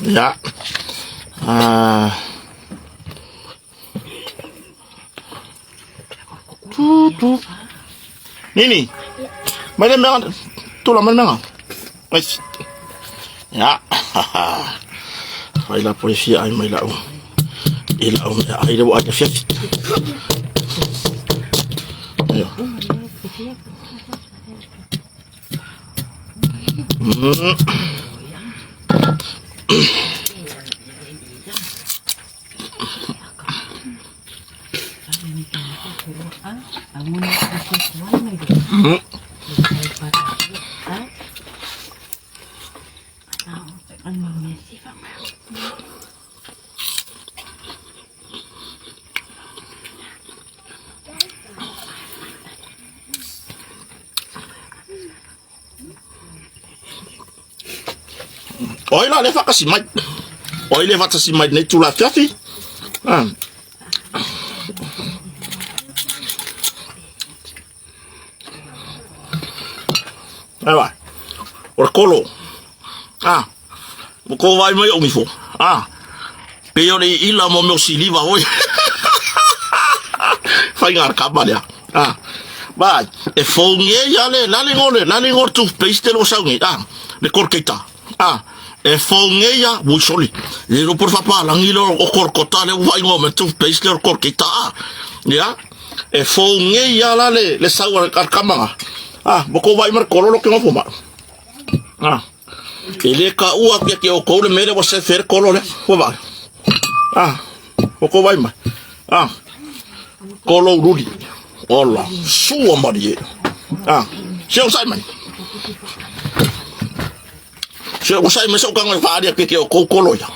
Ia. Ah. Tu tu. Nini. Mai le mea. Tula mai le mea. Ai. Ia. Fai la po e fia ai mai lau. I lau mea ai le ua ai fiafi. Ia. O ai la le whakasi mai. O ai le whatasi mai nei tula fiafi. Ah. Ai vai. O le kolo. Ah. Mo ko vai mai o mifo. Ah. Pe o le ila mo meo siliva hoi. Whai ngā kama lea. Ah. Vai, e fōngi e ia le, la le ngole, la le ngole toothpaste lo saungi. Ah, le korkeita. Ah, e fōngi e ia, ui soli. Le lo por whapalangi le o korkota le wai ngō me toothpaste le o korkeita. Ah, ia, e fōngi e ia la le, le sau al kamanga. Ah, mo ko vai mar kolo lo ke ngofo ma. Ah. E le ka ua kia ke o kou le mele wa se fer kolo le. Ua vai. Ah. O ko vai mai. Ah. Kolo ururi. Ola. Sua mari e. Ah. Se o sai mai. Se o sai mai so kanga whaaria ke ke o kou kolo ia.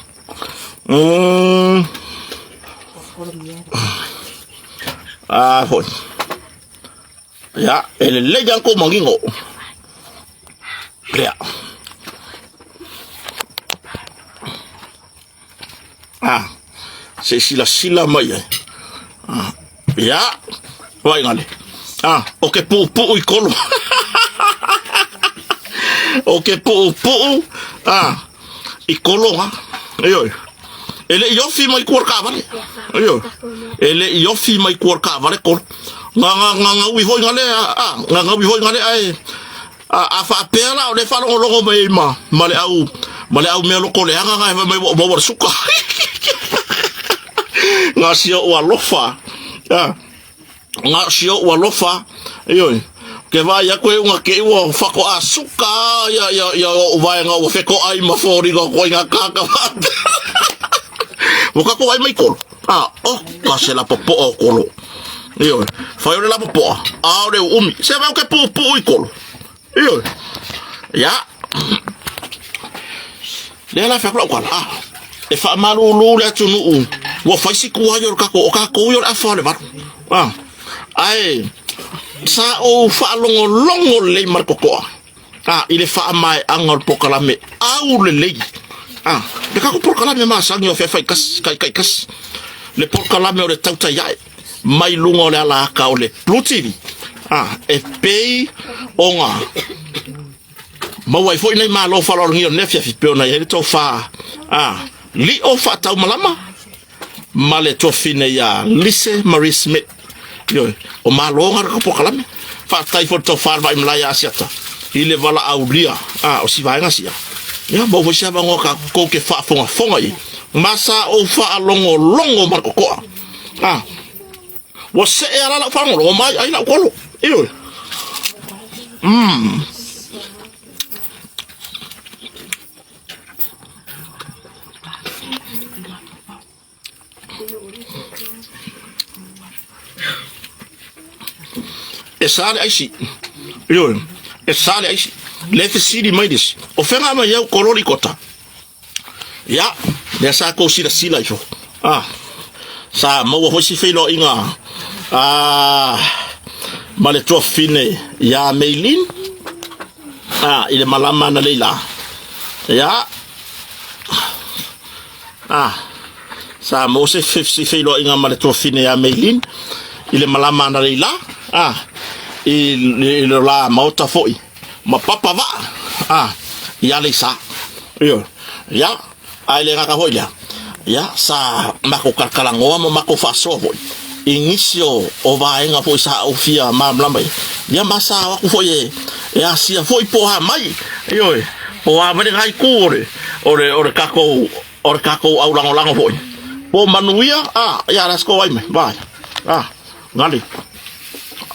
Mm. Ah, foi. Ia, e lelei lava kou mangingo. Ia. Ah, se silasila mai ai. Ah, ia, vai ngale. Ah, o ke puupuu i kolo. O ke puupuu, ah, i kolo ha. Ioe. E le i ofi mai kua kaavale. Ioe. E le i ofi mai kua kaavale kolo. Nga nga nga nga ui hoi ngale a a nga nga ui hoi ngale ai a a faapea la o le faalogologo mai ai ma ma le au ma le au mea loko leaga nga e mai ua maua le suka. Nga sia ua alofa. A nga si oʻu alofa, ioe, ke vaai aku e unga ke ua whakoa suka ia ia ia oʻu vaega ua fekoʻai ma fōriga o koe ngā kāka whātea. Ua kako ai mai kolo. A, o, ka se la popoa o kolo. Ioe, whai o le la popoa, a o le uumi. Se wau ke pūpū i kolo. Ioe, ia. Lea la whakula ukala, a, e whaamalūlū le atunuu, ua whai siku ai o le kako, o kākou i o le afa o le valu. A, ae, sa ou whaalongolongo lelei ma le kokoa, a, i le whaamaeaga o le pokalame au lelei. A, le kako pokalame masangi o whewhai kasi, kai kai kasi. Le pokalame o le tautai ae, mai lunga o le ala aka o le Blue TV. A, e pei o ngā, Maua ai foi nei malo faaaloalogia o lenei afiafi pei ona i ai le tofa a Lio Faataumalama ma le tuafine ia Lise Marie Smith. Ioe, o malo nga ka pokalame. Faafetai foi le tofa le vaimalae ia Asiata i le valaaulia a o si vaega sia. Ia, maua foi se avanoa ka kou ke faafogafoga i ma sa ou faalogologo ma le kokoa. A, ua see ala lau faalogologo mai ai lau kolo. Ioe. E sa le aisi. Ioe, e sa le aisi. Le fesili mai le isi, o fega mai au kololi kota? Ia, lea sa kou silasila ifo. Ah, sa maua foi si feiloaiga ah, ma le tuafafine ia Meilin ah, i le malama analeila. Ia, ah, sa maua se si feiloaiga ma le tuafafine ia Meilin i le malama analeila. Ah, i, i le la maota foi ma papa vaa ah, i Aleisa. Ioe. Ia. Ae le gata foi lea, ia, sa matou talatalanoa ma matou faasoa foi i nisi o, o vaega foi sa ou fia malamalama ai. Ia ma sa o atu foi e, e asia foi po o a mai, ioe, po o a mai lena itu o le, o le, o le tatou, o le tatou aulagolago foi. Po o manuia, a, ia, let's go ai mai, vai, a, gali.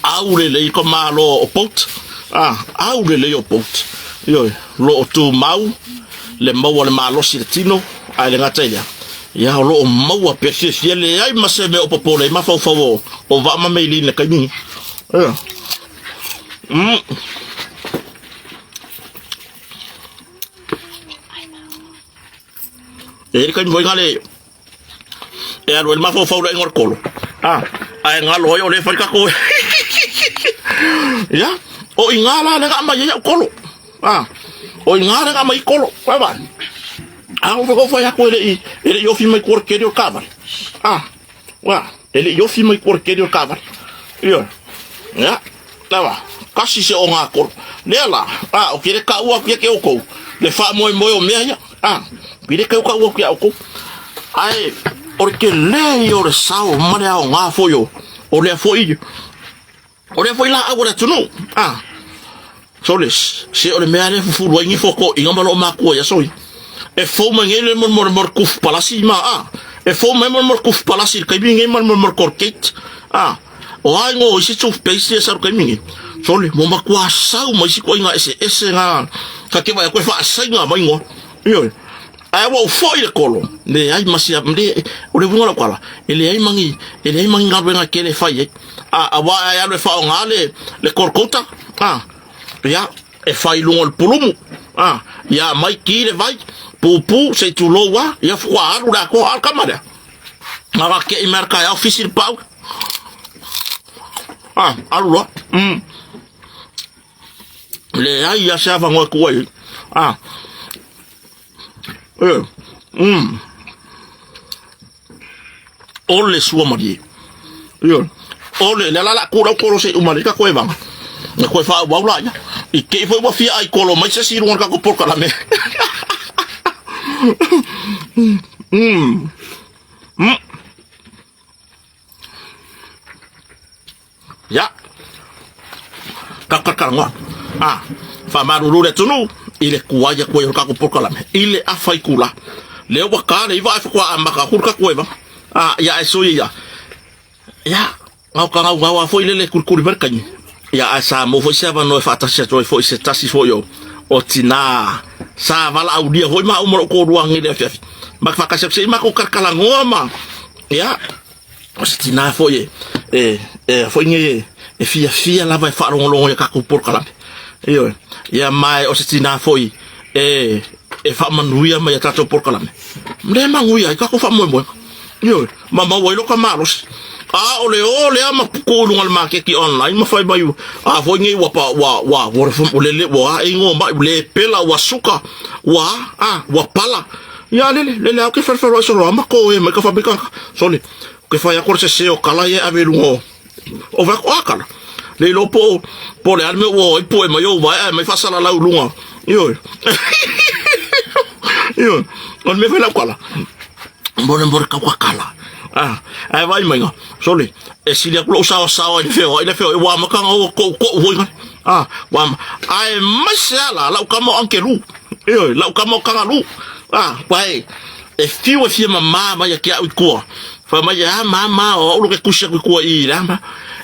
Au lelei ka malo o boat, a, au lelei o boat. Ioe, lo o tumau le maua le malosi le tino, ae le gata i lea, ia o lo o maua pea fiafia leai ma se mea o popole ai mafaufau o, o vaa ma meilin i le taimi. Ia. Mm. E i le taimi foi gale e alu ai le mafaufau le aiga o le kolo. Ah, ae galo ai o le fai kako. Ia, o i ngā la le nga mai ai au kolo. Ah, o i ngā le nga mai kolo. Vai vai. A o whakau whai ako e le i, e le i ofi mai kore keri o kāware. Ah, wa, e le i ofi mai kore keri o kāware. Ia, ia, tawa, kasi se o ngā kolo. Lea la, ah, o kere ka ua kia ke o kou, le wha moe moe o mea ia. Ah, pire kau ka ua kia o kou. Ae, o le tele ia o le sao ma le aoga foi o, o lea foi, o lea foi laau a le atunuu. Ah, sole, se o le mea lea e fufulu ai ni fotoaiga ma loo matua ia soi. E fou mai nei le mo mo mo kufu palasi ma ah, e fou mai mo mo kufu palasi le taimi nei ma mo mo Colgate. Ah, o ai ngo isi toothpaste ia sa le taimi nei. Sole, mo matua sau mai isi koiga eseese nga ka ke vai koe faasaiga mai ngoa. Ioe. Ae ua ou foi le kolo, leai ma sia, le, o le uiga o lau tala, e leai ma ni, e leai ma ni galuega e tele e fai ai. A, auā e alu e faaaoga le, le kolokouta, a, ia, e fai i luga o le pulumu, a, ia aumai ki le vai, pupū, se i tulou lava, ia faatoa alu le atoa, a o le tama lea, na ona tei mai lava i le taeao, fisi le pau, a, alu loa, mm. Leai lava se avanoa e tuu ai, a. E, mm. O le sua malie. Ioe. O le, le la la ku lau kolo se uma le ka koe vanga. Na koe wha wau la ia. I ke i foi wa fia ai kolo mai se si runga ka ko porka la me. Mm. Mm. Ia. Ka kakaragoa. A, faamalulu le atunuu i le kuai atu ai o le tatou polokalame i le afa itula. Lea ua ta le iva ae faatoa amata atu le tatou eva. A, ia ae sui ia. Ia, gau ka gaugau lava foi lele e kulikuli mai le taimi. Ia, ae sa maua foi se avanoa e faatasi atu ai foi se tasi foi o, o tinā sa valaaulia foi maua ma lou toalua ananei i le afiafi. Ma te faatasi atu se i matou talatalanoa ma, ia, o se tinā foi e, e, e foi nei e, e fiafia lava e faalogologo i a tatou polokalame. Ioe. Ia ma o se tinā foi e, e faamanuia mai a tatou polokalame. Le manuia ai tatou faamoemoega. Ioe. Ma maua ai loka malosi. A o le o lea ma puku i luga o le maketi online ma fai mai a foi nei ua pa ua ua ua ua lele ua a ingoa mai ua le pela ua suka ua a ua pala. Ia lele, lele au ke wherewhero ai solo ama ko e mai ka whamika ka. Sole, ke whai ako se se o kala ia ave lunga o. O wako a kala. Le ilo po, po le alme ua oi po e mai o vai ai mai whasala lau lunga. Ioi. Ioi. O le mea whai lau kala. More more kau ka kala. Ah, ai vai mai nga. Sole, e sili aku lou sawa sawa i le wheo, i le wheo, e wā makanga o kou kou hoi nga. Ah, wā, ai mai se ala, lau kama o Angelu. Ioe, lau kama o Kangalū. Ah, wai, e whiu e fia mamā mai a ki au i kua. Whai mai, ah, māmā, o au lo ke kusi aku i kua i le ama.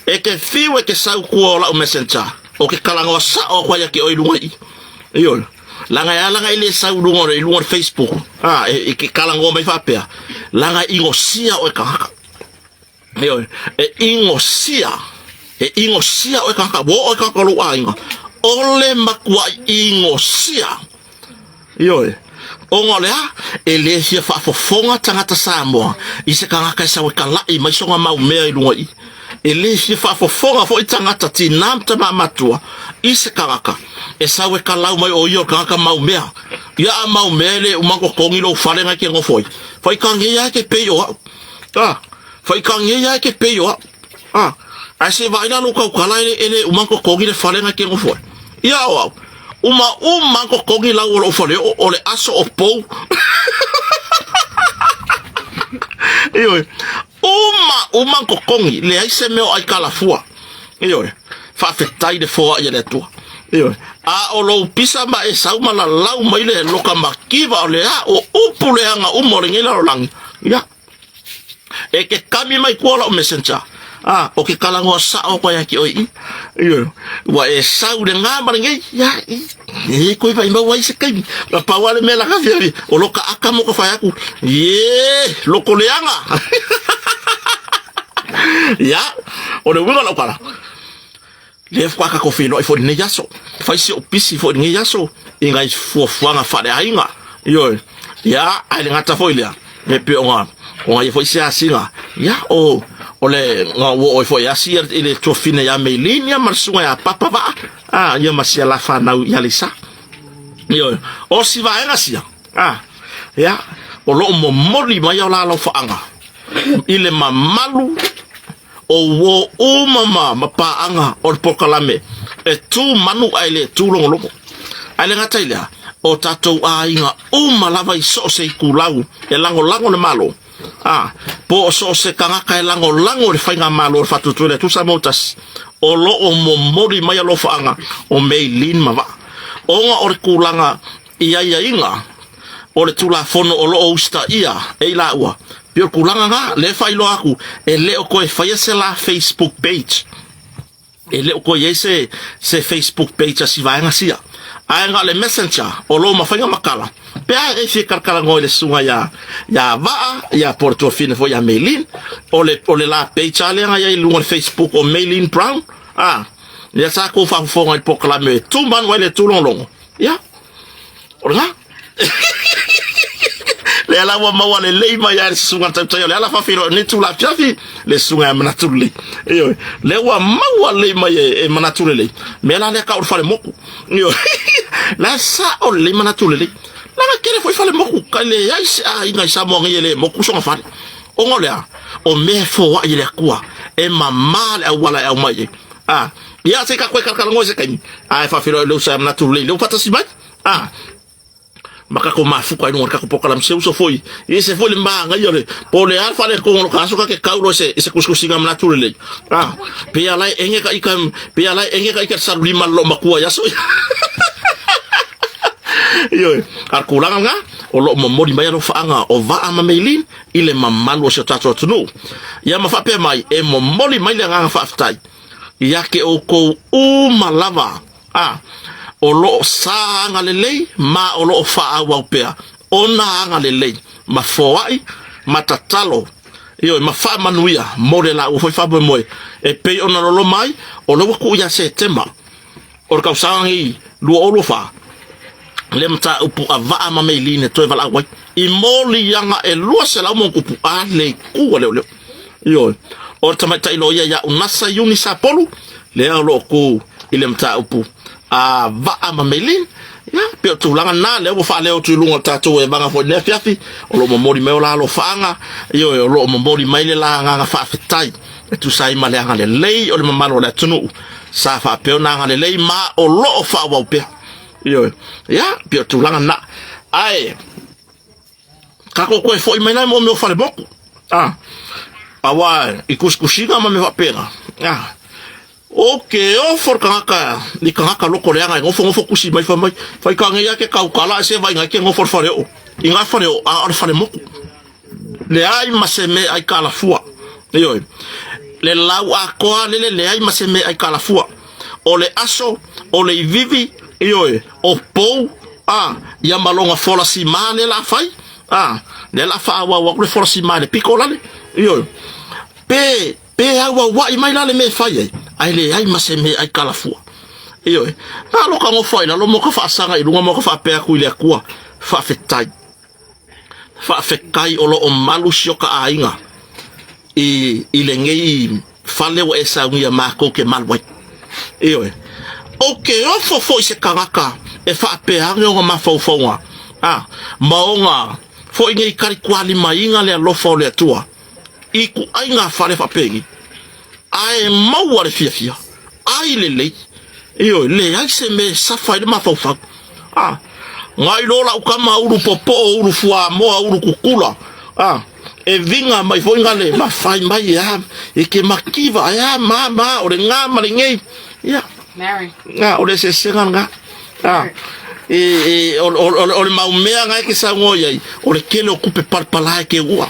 E ke whiu e ke sau kua o lau messenger. O ke kalanga o sa o kwai a ki oi lunga i. Ioe, langa e alanga i le sau lunga i lunga o le Facebook. Ah, e, e ke kalanga o mai whapea. Langa ingo sia o e kahaka. Ioe, e ingosia, e ingosia oe kaka, ua oe kaka lou aiga, ole makuaʻi ingosia. Ioe, ona o le a, e le fia faafofoga tagata Samoa i se tagata e sau e kalaʻi mai sona mau mea i luga i. E le fia faafofoga foi tagata tinā ma tamā matua i se tagata e sau e kalau mai o ia o le tagata mau mea. Ia a mau mea e le uma totogi lou fale na e te nofo ai. Faitagei a e te pei o au. Ah, Whaikangei ai ke pei o au. Ah, ae se vaai la lou tautala e le, e le uma totogi le fale na ke nofo ai. Ia o au, uma uma totogi lau o lou fale o, o le aso o pou. Ioe. Uma, uma totogi, leai se mea o aikalafua. Ioe. Faafetai le foai a le Atua. Ioe. A o lou pisa ma e sau ma lalau mai le loka makiva o le a o upu leaga uma o lenei lalolagi. Ia. E ke kami mai kua lau messenger. A, o ke kalanoa sao koe ia ki oi i. Ioe. Ua e sau le ngā ma lenei. Ia, i. E koe vai mau ai se kaimi. Na pau ale mea la ka fia o loka aka mo ka whai aku. Ie, loko leanga. Ia, o le uiga o lau kala. Lea faatoa tatou feiloai foi i lenei aso. Fai si ou pisi foi i lenei aso i nai fuafuaga faaleaiga. Ioe. Ia, ae le gata foi lea, e pei ona ona ia foi se asiga. Ia, o o le na ua oo ai foi e asi ia i le tuafine ia Meilin ia ma le susuga ia Papa Vaa, a ia ma sia la fanau ia Lisa. Ioe. O si vaega sia, a ia, o loo momoli mai o la alofaaga i le mamalu o uō uma ma ma pāaga o le polokalame e tū manu ae le tū logologo. Ae le gata i lea, o tatou aiga uma lava i so o se itulau e lagolago le Malo, a, po o so o se tagata e lagolago i le faigamalo o le Faatuatua i le Atua Samoa Tasi, o lo o momoli mai alofaaga o Mei Lin ma Vaa. Ona o le tulaga i aiaiga o le Tulafono o lo o usitaia e i laua, pei o le tulaga lena, lea e faailoa atu, e le o toe faia se la Facebook page, e le o toe i ai se, se Facebook page a si vaega sia. Ae na o le Messenger o lo o mafai ona matala, pe a e fia talatalanoa i le susuga ia, ia Vaa, ia po o le tuafine foi ia Maylene, o le, o le la page lava lea na i ai i luga o le Facebook o Maylene Brown, a, lea sa tou faafofoga i le polokalame e tu manu ai le tūlogologo. Ia, o lena. Lea la ua maua lelei mai lava e le susuga i le tautai o le ala faafeiloai o lenei itula afiafi, le susuga ia Manatu Lelei. Ioe, lea ua maua lelei mai e, e Manatu Lelei. Mea la lea tau o le falemoku. Ioe, la e sao lelei Manatu Lelei. Leaga e tele foi falemoku, ka leai se aiga i Samoa nei e le moku sona fale. Ona o le a? O mea e foai e le Atua, e mamā le auala e aumai ai. A, ia se i tatou e talatalanoa i se taimi, ae faafeiloai le uso ia Manatu Lelei lea ua faatasi mai. A, ma tatou mafuta i luga o le tatou polokalame se uso foi, e ese foi le manaia o le, po o le a le faaletonu o lo ta aso ta te tau loa i se, i se tusitusiga Manatu Lelei. A, pei a la e ege ta ita, pei a la e ege ta ita i le salulima le loomatua i aso ia. Ioe, a o le tulaga lena, o lo o momoli mai alofaaga o Vaa ma Meilin i le mamalu o si o tatou atunuu. Ia ma faapea mai, e momoli mai le agaga faafetai ia te outou uma lava, a, o lo o sa agalelei ma o lo o faaauau pea ona agalelei ma foai ma tatalo, ioe, ma faamanuia mo le laua foi faamoemoe e pei ona loloma ai, o lea ua tuu ia Setema o le tausaga nei 2024, le mataupu a Vaa ma Meilin e toe valaau ai i moliaga e 200 ma ona tupu a le itu a leoleo. Ioe, o le tamaitai loia ia Unasa Iuni Sapolu, lea o lo o tu i le mataupu a Vaa ma Meilin. Ia, pei o tulaga na, lea ua faaleo atu i luga o le tatou evaga foi i lenei afiafi, o lo o momoli mai o la alofaaga, ioe, o lo o momoli mai le la agaga faafetai e tusa ai ma le agalelei o le mamalu o le atunuu sa faapea ona agalelei ma o lo o faaauau pea. Ioe, ia, pei o tulaga na. Ae, tatou toe foi mai la i mea o falemotu. Ah, aua i tusitusiga ma mea faapena. Ah, o ke ofo le tagata i tagata loko leaga e nofonofo tusi mai fai mai, fai ka nei a ke tautala ae se vaaiga ai ke nofo i le faleoo. I ngā faleoo, a o le falemotu. Leai ma se mea ai kalafua. Ioe. Le lau atoa lele leai ma se mea ai kalafua. O le aso, o le ivivi, ioe, o pou, a, ia ma lona fola sima lea la fai, a, lea la faaauau atu le fola sima i le pito lale, ioe. Pe, pe auauai mai la le mea e fai ai, ae leai ma se mea ai kalafua. Ioe. Na lo ka nofo ai lalo mo ka faasaga i luga mo ka faapea atu i le Atua, faafetai. Faafetai o lo o malu si o ka aiga i, i lenei fale ua e saunia makou ke malu ai. Ioe. O ke ofo foi se tagata e faapea ane ona mafaufauga, a, ma ona foi nei talitualimaiga le alofa o le Atua i ituaiga fale faapeni, ae maua le fiafia, ai lelei, ioe, leai se mea e safa ai le mafaufau. A, ngai loa lau tama ulu popoo, ulu fuamoa, ulu kukula, a, E viga mai foi nga le mafai mai e a e ke makiva e a ma ma o le nga ma le ngei. Ia. Mary. Nga o le sesega nga. A e, e, o, o, o, o le mau mea nga e ke saunoa i ai, o le kele o kupe palapala e ke ua.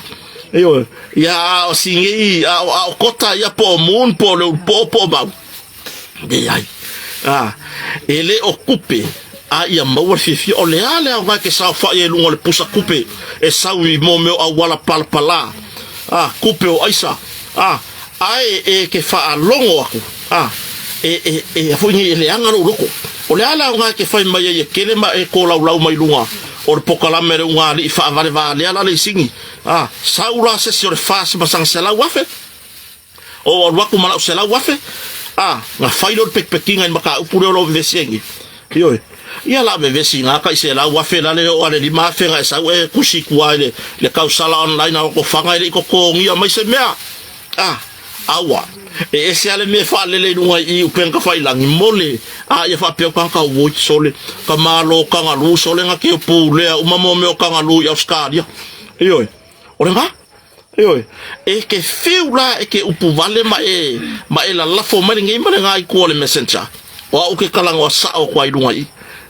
Ioe. Ia a o singei, a o, a o kota ia po o moon, po o le ulupo, po o mau. Leai. A, e le o kupe, a ia maua le fiafia. O le a le aoga e ke saofai ai i luga o le pusa kupe e sau i mō mea o auala palapala, a, kupe o aisa, a, ae e ke faalogo aku, a, e, e, e a foi nei e leaga lou loko. O le a le aoga e ke fai mai ai e kele ma e kōlaulau mai luga o le pokalame le ugāliʻi faavalevālea la le isini, a, sau la se isi o le 400,000. O alu aku ma lau 100,000, a, na fai lea o le pekipekiga i le mataupu lea o lo o vevesi ai nei. Ioe. Ia la vevesi na tai 100,000 la le oo a le 5,000 na e sau e kusi i tua i le, le tausala online a Lotofaga e le i totogia mai se mea. A, aua. E ese a le mea e faalele i luga i i upega tafailagi mo le, a ia faapea o tagata oi sole, ka malo kangaroo sole na keu pulea uma mo mea o kangaroo i Ausetalia. Ioe. O le ga? Ioe. E ke whiu la e ke upu wale ma e, ma e lalafo mai lenei ma le ngā i kua le messenger. O au ke kalangoa sao kua i lunga i.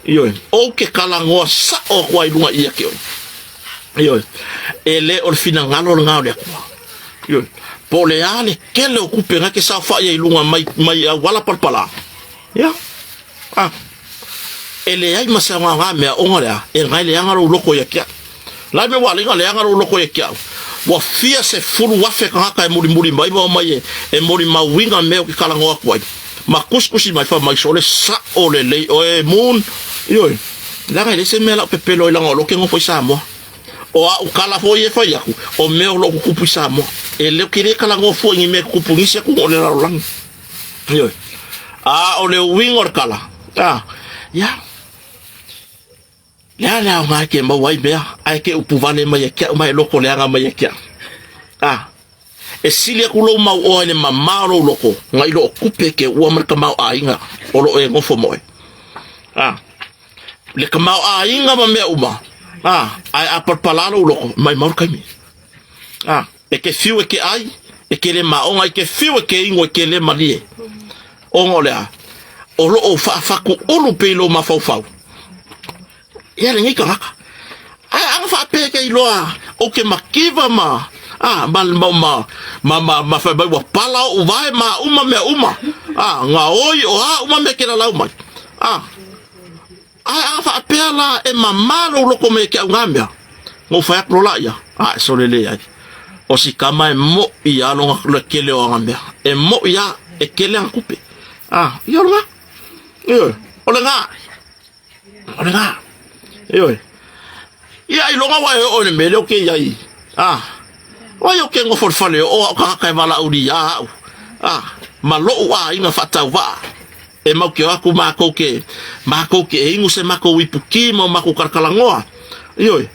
Ioe. O ke kalangoa sao kua i lunga i a ke oi. Ioe. E le o le finagalo le ngā o le akua. Ioe. Po le a le kele o kupe ngā ke sao whaia i lunga mai, mai au wala palpala. Ia. Ah. E leai ma se aoga mea ona lea, e ngai leaga lou loko ia ki au. Lai me ua alinga leaga lou loko ia ki au. Ua fia 10,000 tagata e mulimuli mai ma omai e, e molimauina mea o ke talanoa atu ai. Ma kusikusi mai fai mai sole sa'o lelei oe Moon. Ioe, leaga e leai se mea lau pepelo ai leaga o loo ke nofo i Samoa. O a'u kala foi e fai atu, o mea o loo tutupu i Samoa. E le, ke le talanoa fua i ni mea e tutupu i nisi atunuu o le lalolagi. Ioe. A o le uiga o le kala, a, ia, le a le aoga e ke maua ai mea, ae ke upu vale mai e ke au mai e loko leaga mai e ke au. A, e sili aku lou mau oa i le mamā o lou loko, ngai loo kupe ke ua ma le tamaoaiga o loo e nofo moe. A, le tamaoaiga ma mea uma, a, ae a palapala lou loko, mai mau le taimi. A, e ke whiu e ke ai, e ke le maonga, e ke whiu e ke ingo, e ke le malie. Ona o le a, o loo faafaku ulu pei lou mafaufau. Ia lenei tagata. Ae aga faapea ke iloa o ke makiva ma, a, ma, ma, ma, ma, ma, ma fai mai ua pala oʻu vae ma uma mea uma. A, gaoi o a uma mea ke lalau mai. A, Ae a faapea la e mamā lou loko me ke au ngā mea, ngou whai atu lola ia, a e sole le ai. O si kama e moʻi a longa le kele o anga mea, e moʻi a e kele anga kupe. A, ia o le ngā. Ioe, o le ngā. O le ngā. Ioe. Ia i longa wa e o le mele o ke iai. A, wai o ke ngofo le fale o a o ka haka e wala uri a au. A, ma lou a inga whaatau waa. E mau ke aku mākou ke, mākou ke e inu se makou ipu kī ma o makou kalakalagoa. Ioe,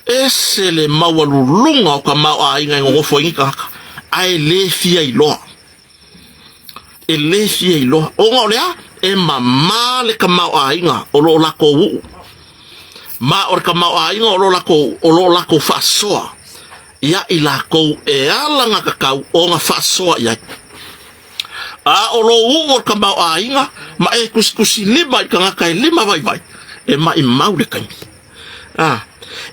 ese le maualuluga o ka maoʻāina e nonofo ai nei tagata, a e lē fia iloa. E lē fia iloa. Ona o le a? E mamā le tamaoʻāina o lo o lakou uʻu. Ma o le tamaoʻāina o lo lakou, o lo o lakou faasoa ia i lakou e alagatatau ona faasoa i ai. A o lou uʻu o le tamaoaiga, ma e kusikusi lima i tagata e lima vaivai, e maʻimau le taimi. A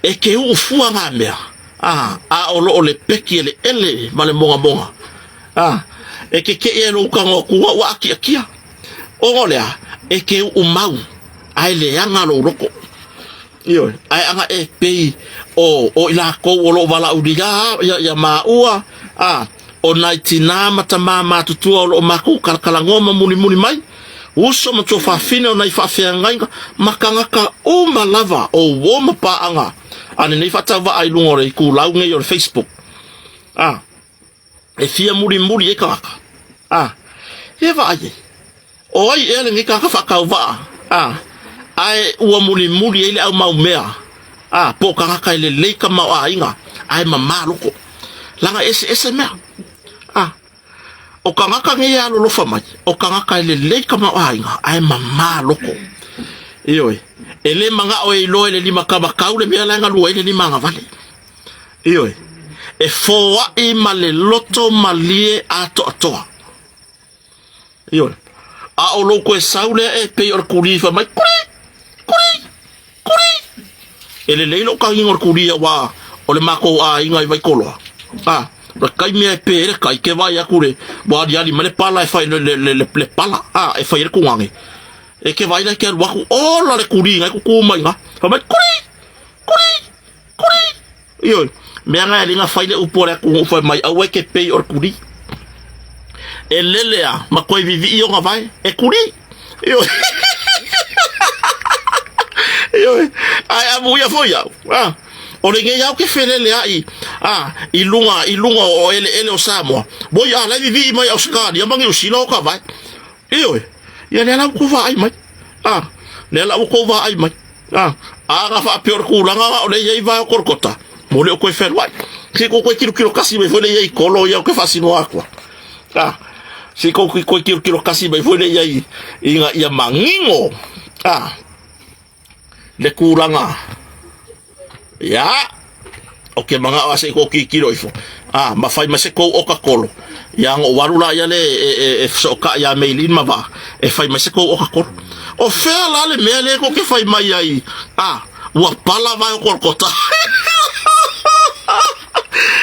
e ke uʻu fua ngā mea, a a o loo le peki eleele ma le mogamoga. A e ke keʻi ai lou tago akua ua ʻakiʻakia. Ona o le a, e ke uʻu mau, a e leaga lou loko. Ioe, ae aga e pei o, o i lakou o loo valaaulia ia, ia māua, a o nai tinā ma tamā matutua o loo makou kalakalanoa ma mulimuli mai, uso ma tuafafine o nai faafeagaiga ma kangaka uma lava o uo ma paaga a lenei faatauvaa i luga o le ikulau nei o le Facebook. A, e fia mulimuli ai tagata. A, he vaai ai. O ai ea lenei tagata faatauvaa? A, ae ua mulimuli ai le au mau mea. A, po o tagata e lelei ka maoaiga, ae mamā loko. Laga eseese mea. A, o tagata nei e alolofa mai, o tagata e lelei ka maoaiga, ae mamā loko. Ioe, e le manao e iloa i le lima kamakau le mea la e galue ai le lima agavale. Ioe. E foaʻi ma le loto malie atoatoa. Ioe. A o lou koe sau lea e pei o le kuli fai mai, kuli, kuli, kuli. E lelei lou kagiga o le kuli auā o le makou aiga i Waikoloa. A, o le taimi e pe ai le kai, ke vaai atu le, ua aliali mai le pala e fai le, le, le, le, le pala, a, e fai ai le tugage. E ke vaai la ke alu atu, ola le kuli ngai kuku mai iga. Fai mai, kuli, kuli, kuli. Ioe, mea ngai alinga fai le upu a le atunuu fai mai, aua e ke pei o le kuli. E lele a, ma koe vivii ona vae, e kuli. Ioe. Ioe, ae a muia foi au. Ah. O lenei au ke felele ai a i lunga i lunga o ele ele o Samoa. Moi a lai vivii mai Australia ma Niu Sila o ka vae. Ioe, ia lea la ua tou vaai mai. A, lea la ua tou vaai mai. A, a na faapea o le tulaga la o lea e i ai vae o Kolokota, mo le o toe fealuai. Se i tou toe tilotilo kasi mai foi lea i ai i Kolo ia ou te faasinoa atu. A, se i tou toe tilotilo kasi mai foi lea i ai ina ia manino. A, le tulaga. Ia, o ke manao a se i kou tilotilo ifo. A, ma fai mai se kou oka kolo. Ia, na ou alu la ia le e, e, e fesoka ia Meilin ma Vaa, e fai mai se kou oka kolo. O fea la le mea lea kou ke fai mai ai, a, ua pala vae o Kolokota.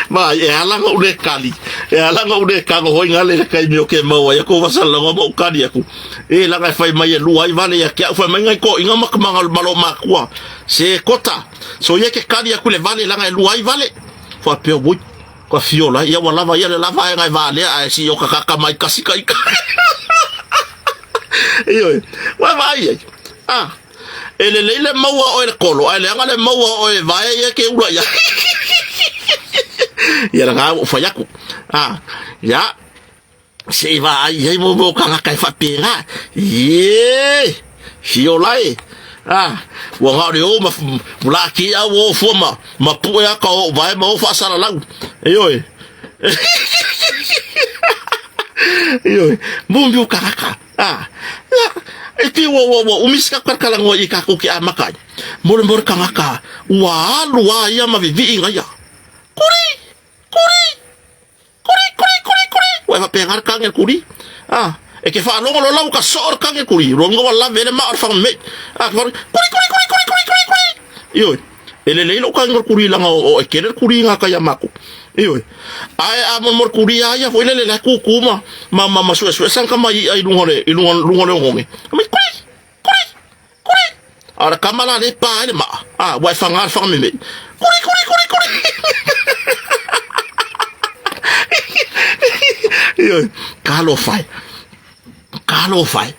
Ma, e ala na ou le kali. E ala na ou le kago hoi ngale le kaimi o ke maua ia kou vasalalaga ma ou kali aku. E laga e fai mai e lua ai vale ia ke au fai mai ngai ko inga ma ka manga malo makua. Se kota. So ia ke kali aku le vale laga e lua ai vale. Faapea oi. Ka fiola ia ua lava ia le lava e ngai valea ae si o ka kaka mai kasi ka ika. Ioe. Ua vaai ai. Ah. E lelei le maua oe le kolo, ae leaga le maua oe vae ia ke ula ia. Ia laga ua fai aku. Ah. Ya. Se i vaai ai mo mo kangaka e faapena. Ie! Fiola e. Ah, ua ngao le o ma la ki au o fua ma ma pue aka o vae ma o faasalalau. Ioe. Ioe. Mo mo kangaka. Ah. Ya, e te ua ua ua umi se kalakala ngoa i kākou ke amaka ai. More more kangaka, ua alu a ia ma vivii ngaia. Kuri! Kuri! Kuri, kuri, kuri, kuri. Ua e faapea le kage kuri. Ah, e ke faalogo loa lau ka soo le kage kuri. Loga ua lave le maa o le whanga mei. Ah, ke kuri, kuri, kuri, kuri, kuri, kuri, kuri. Ioe, e lelei lou kage kuri langa o, o e kele le kuri ngā kai a mākou. Ioe, ae a mo mo kuri a ia foi lele le kūkū ma, ma, ma, ma sue sue sanka mai i lunga le, i lunga, lunga le ongonge. Mai kuri, kuri, kuri. A le kama la le pā ai le maa. Ah, ua e whanga le whanga meme. Kuri, kuri, kuri, kuri. Ioe, ka alofa e. Ka alofa e.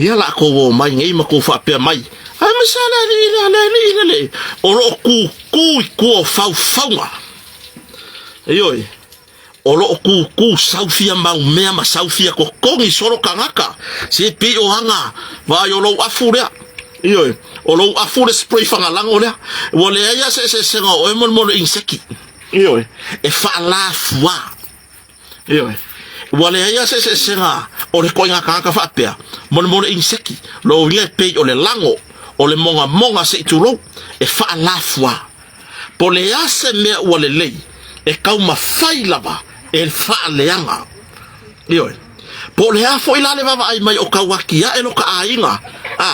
Ia la kou o mai nei ma kou faapea mai. Ai ma sa le alii le le alii le le. O loo kūkū i kua o faufauga. Ioe, O lo o kūkū saufia mau mea ma saufia kokogi solo kangaka, se pei o anga vaai o lou afu lea. Ioe, o lou afu le spray fagalango lea. Ua leai a se eseesega o oe mo le mo le inseki. Ioe, e faalafua. Ioe, ua leai a se eseesega o le koiga kangaka faapea mo le mo le inseki. Lou uiga e pei o le lango, o le mogamoga se i tulou, e faalafua. Po le a se mea ua lelei e taumafai lava e faaleaga. Ioe. Po o le a foi la le vaavaai mai o tauatiae lo ka aiga, a,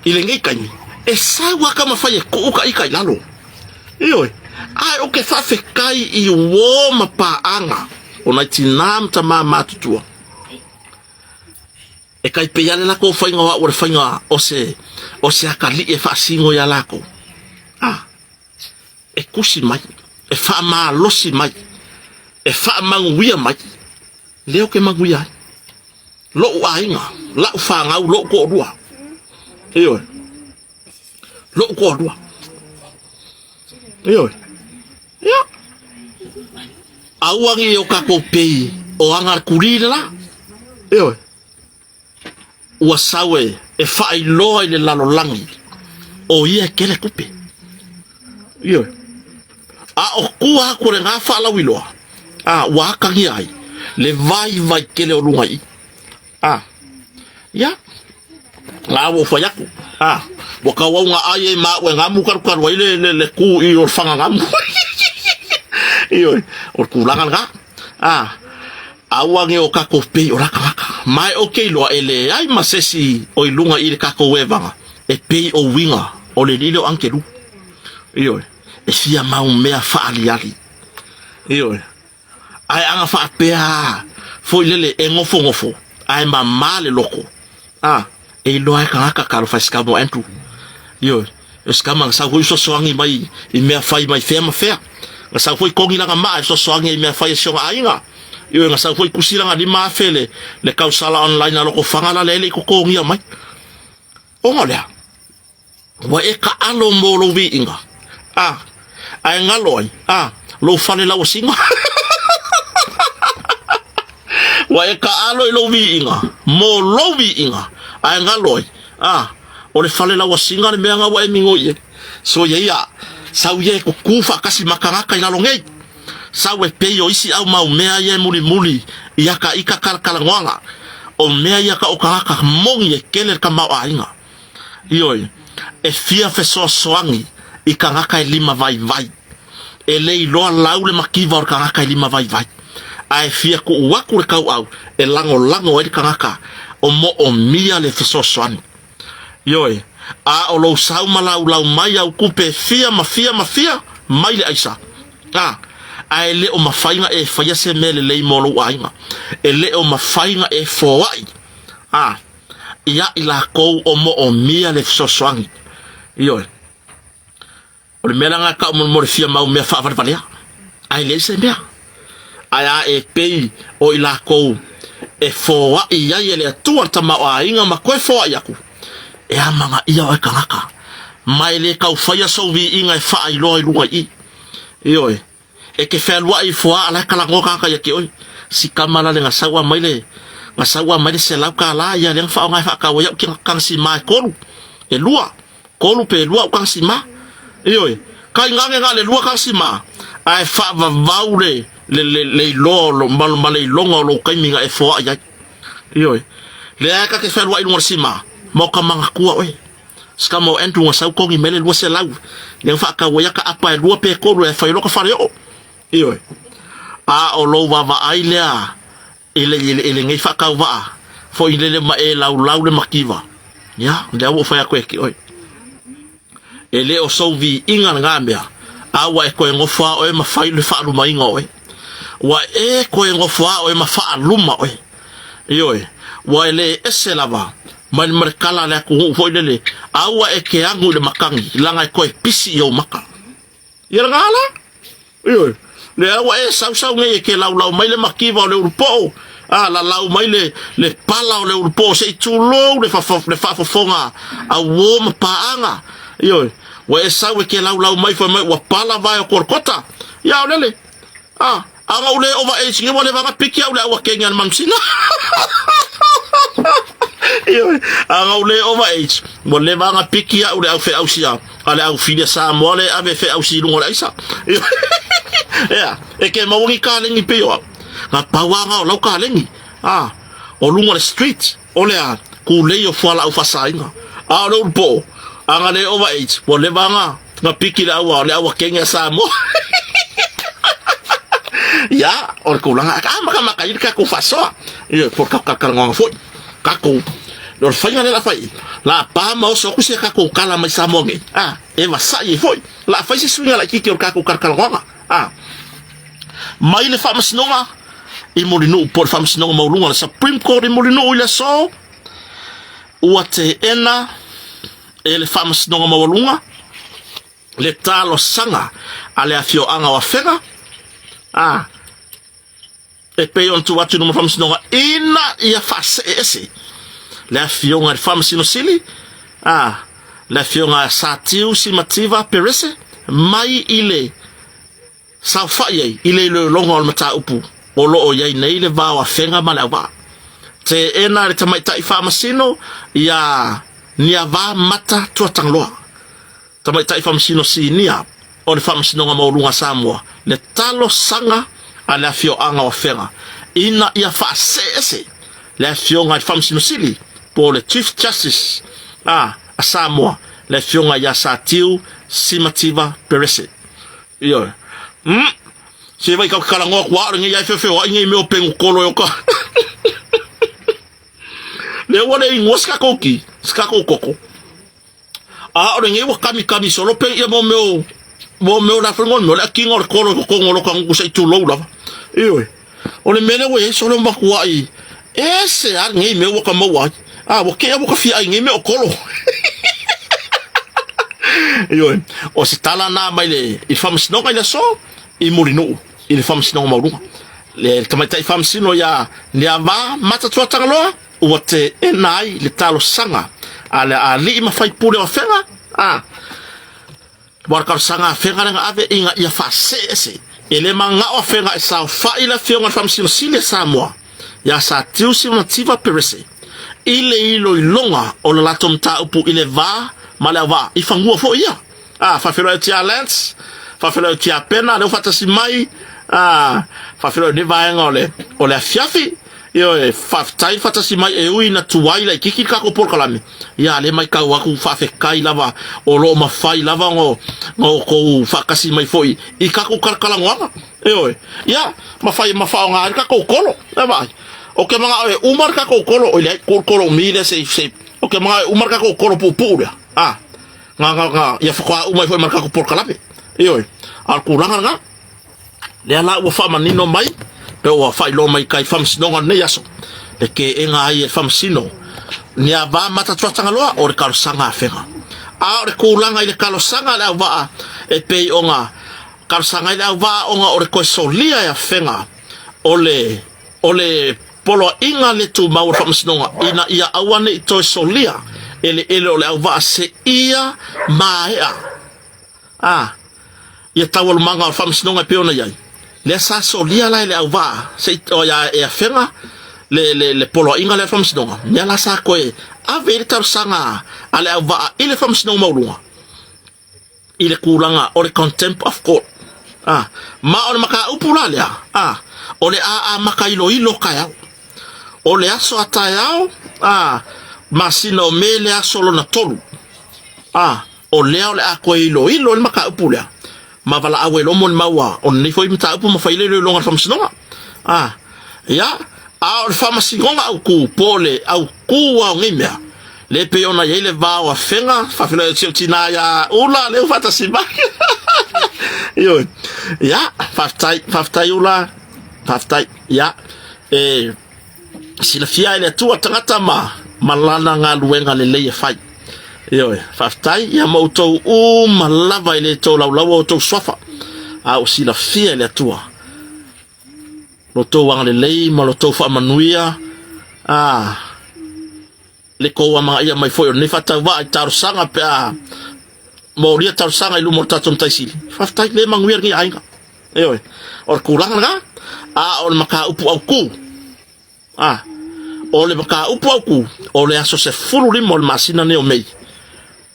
i lenei taimi, e sau a taumafai e tuu ka ika i lalo. Ioe. Ae ou te faafetai i uō ma paaga o nai tinā ma tamā matutua. E kai pei a le lakou faiga o a'u o le faiga o se o se akalii e faasino iā lakou. A, e kusi mai, e faamalosi mai, e faamanuia mai, lea ou te manuia ai. Lo'u aiga, la'u fanau, lo'u toalua. Ioe. Lo'u toalua. Ioe. Ia. Aua nei o kakou pei o aga kuli le la. Ioe. Ua sau e, e faailoa i le lalolagi o ia e kele tupe. Ioe. A o tua atu o lena faalauiloa, a, ua atagia ai le vaivai tele o luga i i. A, ia, la ua ou fai atu, a, ua tau au na ai e ma au e gamu kalukalu ai le, le, le ku i o le whanga gamu. Ioe, o le tulaga lena. A, aua ne o tatou pei o la tagata. Ma e ou te iloa e leai ma se isi o i luga i le tatou evaga e pei o uiga o le alii lea o Angelou. Ioe, e fia mau mea faaaliali. Ioe, ae ana faapea foi lele e nofonofo ae mama le loto, a, e iloa e tagata talofa e sikama o Andrew. Ioe, o sikama na sau foi fesoasoani mai i mea fai mai fea ma fea. Na sau foi kogi lana maa e fesoasoani i mea fai a si ona aiga. Ioe, na sau foi tusi lana 5,000 le, le kausala online a Lotofaga la lea e le i totogia mai. Ona o le a? Ua e taalo mo lou viiga, a, ae galo ai, a, lou fale lauasiga. Ua e taalo i lou viiga, mo lou viiga, ae galo ai, a, o le fale lauasiga le mea na ua e migoi i ai. Soia ia, sau ia e kukū faatasi ma tagata i lalo nei. Sau e pei o isi au mau mea ia e mulimuli i aka ika kalakalanoaga, o mea ia ka o tagata moni e kele le tamaoaiga. Ioe, e fia fesoasoani i tagata e lima vaivai. E le iloa lau le mativa o le tagata e lima vaivai, ae fia tuu atu le tauau e lagolago ai le tagata o moomia le fesoasoani. Ioe, a o lou sau ma laulau mai au tupe e fia ma fia ma fia mai le aisa, a, ae le o mafai na e faia se mea lelei mo lou aiga. E le o mafai na e foai, a. Ia i lakou o moomia le fesoasoani. Ioe. O le mea la lena tau mo le fia mau mea faavalevalea. Ae leai se mea. Ae a e pei o i lakou e foai ai e le Atua le tamaoaiga ma toe foai atu, e amanaia oe tagata, ma e le tau faia sou viiga e faailoa i luga i i. Ioe. E te fealuai i foaa la e talanoa tagata ia te oe. Si tama la le na sau a mai le na sau a mai le $100 ia lea na faaaoga e faatau ai au tagasima e tolu, e lua, tolu pe lua au tagasima. Ioe, kai gage na le lua tagasima ae faavavau le le le le iloa o lo ma, ma le iloga o lou taimi na e foai ai. Ioe, lea e ta te fealuai i luga o le sima, ma o ka manatua oe. Sikama o Andrew na sau kogi mai le 200 lea na faatau ai aka apa e lua pe tolu e fai loa ka faleoo. Ioe. A o lou vaavaai lea i le, i le, i lenei faatauvaa foi lele ma e laulau le mativa. Ia, lea ua ou fai atu e te oe. E le o sou viiga lena mea, a ua e toe nofo lava oe ma fai le faalumaina o oe. Ua e toe nofo lava oe ma faaluma oe. Ioe, ua e le ese lava mai ma le kala a le atunuu foi lele, aua e te agu i le matagi, leaga e toe pisi i ou maka. Ia lena la. Ioe, lea ua e sausau nei e ke laulau mai le mativa o le ulupoo, a lalau mai le, le pala o le ulupoo se i tulou le, fa, le faafofoga a uo ma paaga. Ioe, ua e sau e ke laulau mai fai mai ua pala vae o Kolokota. Ia o lele. A, a na ou le ova age nei ua leva na piki au le au a kenge a le manusina. Ioe, a na ou le ova age, ua leva na piki au le au feausi a, a le au filia Samoa le ave feausi i luga o le aisa. Ea, e ke maua ni kalegi pei o au. Na pau lava na o lau kalegi, a, o luga o le street, o le a, kulei o fualaau faasaina. A o le ulu poo, a na le ova age, ua leva na, Na piki le aua, o le aua kenge a Samoa. Ia, o le tulaga, a makamaka i le tatou faasoa. Ia, po o le tatou talatalanoaga foi. Tatou, o le faiga lea o le a fai, la pa ma oso atu se tatou tala mai Samoa nei, a, e vasai ai foi. La fai se suiga laitiiti o le tatou talatalanoaga, a. Mai le faamasinoga i Mulinuu, po o le faamasinoga maualuga, le Supreme Court i Mulinuu i le aso, ua teena e le Faamasinoga Maualuga le talosaga a le afioaga o Afega, a e pei ona tuu atu i luma o le Faamasinoga ina ia faasee ese le afioga i le Faamasino Sili, a le afioga a Satiu Simativa Perese mai i le saofai ai i le iloiloga o le mataupu o lo o i ai nei le va o Afega ma Leauvaa. Teena e le tamaitai faamasino ia Niava Mata Tuatagaloa, tamaitai faamasino sinia o le Faamasinoga Maualuga a Samoa, le talosaga a le afioaga o Afega ina ia faasee ese le afioga i le Faamasino Sili po o le Chief Justice a Samoa, le afioga ia Satiu Simativa Perese. Ioe. Se vai kau kalagoa kua o lenei ai feofeoai nei mea o pegu kolo e o ka. Lea ua le igoa se tatou ki, se tatou koko. A o lenei ua kamikami solo pe ia mo mea mo mea o le afengo o le mea o le akinga o le kolo i totonu o lo nuku se i tulou lava. Ioe. O le mea lea ua i ai solo matuai ese a lenei mea ua ka maua ai. A ua kea ua ka fia ai nei mea o kolo. Ioe. O se tala na mai le i faamasinoga i le aso i Mulinuu i le faamasinoga maualuga. Le tamaitai faamasino ia Niava Matatua Tagaloa ua teena ai le talosaga a le alii ma faipule o Afega, a ua le talosaga a Afega lea na ave ina ia faasee ese. E le manao Afega e saofai le afioga i le Faamasino Sili a Samoa ia Satiusi Mativa Perese i le iloiloga o le latou mataupu i le va ma le auvaa i fanua foi ia. A, faafeiloai atu ia Lance, faafeiloai atu ia Pena, lea ua faatasi mai, a, faafeiloai nei vaega o le, o le afiafi. Ioe, faafetai le faatasi mai e ui ina tuai laitiiti le tatou polokalame, ia lea matau atu faafetai lava o lo o mafai lava ona outou faatasi mai foi i tatou talatalanoaga. Ioe, ia, mafai ma faaaoga ai le tatou kolo. E vaai, ou te manao e uma le tatou kolo, oi leai, tuu le kolo umi lea se i, se i, ou te manao e uma le tatou kolo puupuu lea, a, nga, nga, nga, ia faatoa uma ai foi ma le tatou polokalame. Ioe, a o le tulaga lena. Lea la ua faamanino mai, pe ua faailoa mai kai faamasinoga lenei aso, le keega ai e faamasino, ni a va matatuatangaloa o le talosaga a Fega. A o le tulaga i le talosaga a le auvaa e pei ona talosaga ai le auvaa ona o le toe solia e Afega o le o le poloaiga le tumau o le faamasinoga ina ia aua ne i toe solia eleele o le auvaa seia maea a ia taualumaga o le faamasinoga e pei ona i ai, lea sa solia la e le auvaa se i, o ia e Afega le, le, le poloaiga lea a le faamasinoga, lea la sa toe ave ai le talosaga a le auvaa i le faamasinoga maualuga i le tulaga o le contempt of court. A, ma o le mataupu la lea, a, o le a amata iloilo taeao. O le aso a taeao, a, masina o Me le aso lona tolu. A, o lea o le a toe iloilo ai le mataupu lea, ma valaau ai loa molimau a o lenei foi mataupu ma fai le iloiloga a le faamasinoga. A, ia, a o le faamasinoga autu po o le autu lava o nei mea, lea e pei ona i ai le va o Afega, faafeiloai atu si ou tina ia Ula, lea ua faatasi mai. Ioe. Ia, faafetai, faafetai Ula, faafetai. Ia, e silafia e le Atua tagata ma, ma lana galuega lelei e fai. Ioe, faafetai, ia ma outou uma lava e le tolaulaua outou suafa, a ua silafia e le Atua lo outou agalelei ma lo outou faamanuia, a le tou amanaia mai foi o lenei faatauvaa i talosaga pe a molia talosaga i luma o le tatou Matai Sili. Faafetai, le manuia lenei aiga. Ioe, o le tulaga lena, a o le mataupu autu, a o le mataupu autu, o le aso 15 o le masina nei o Mei,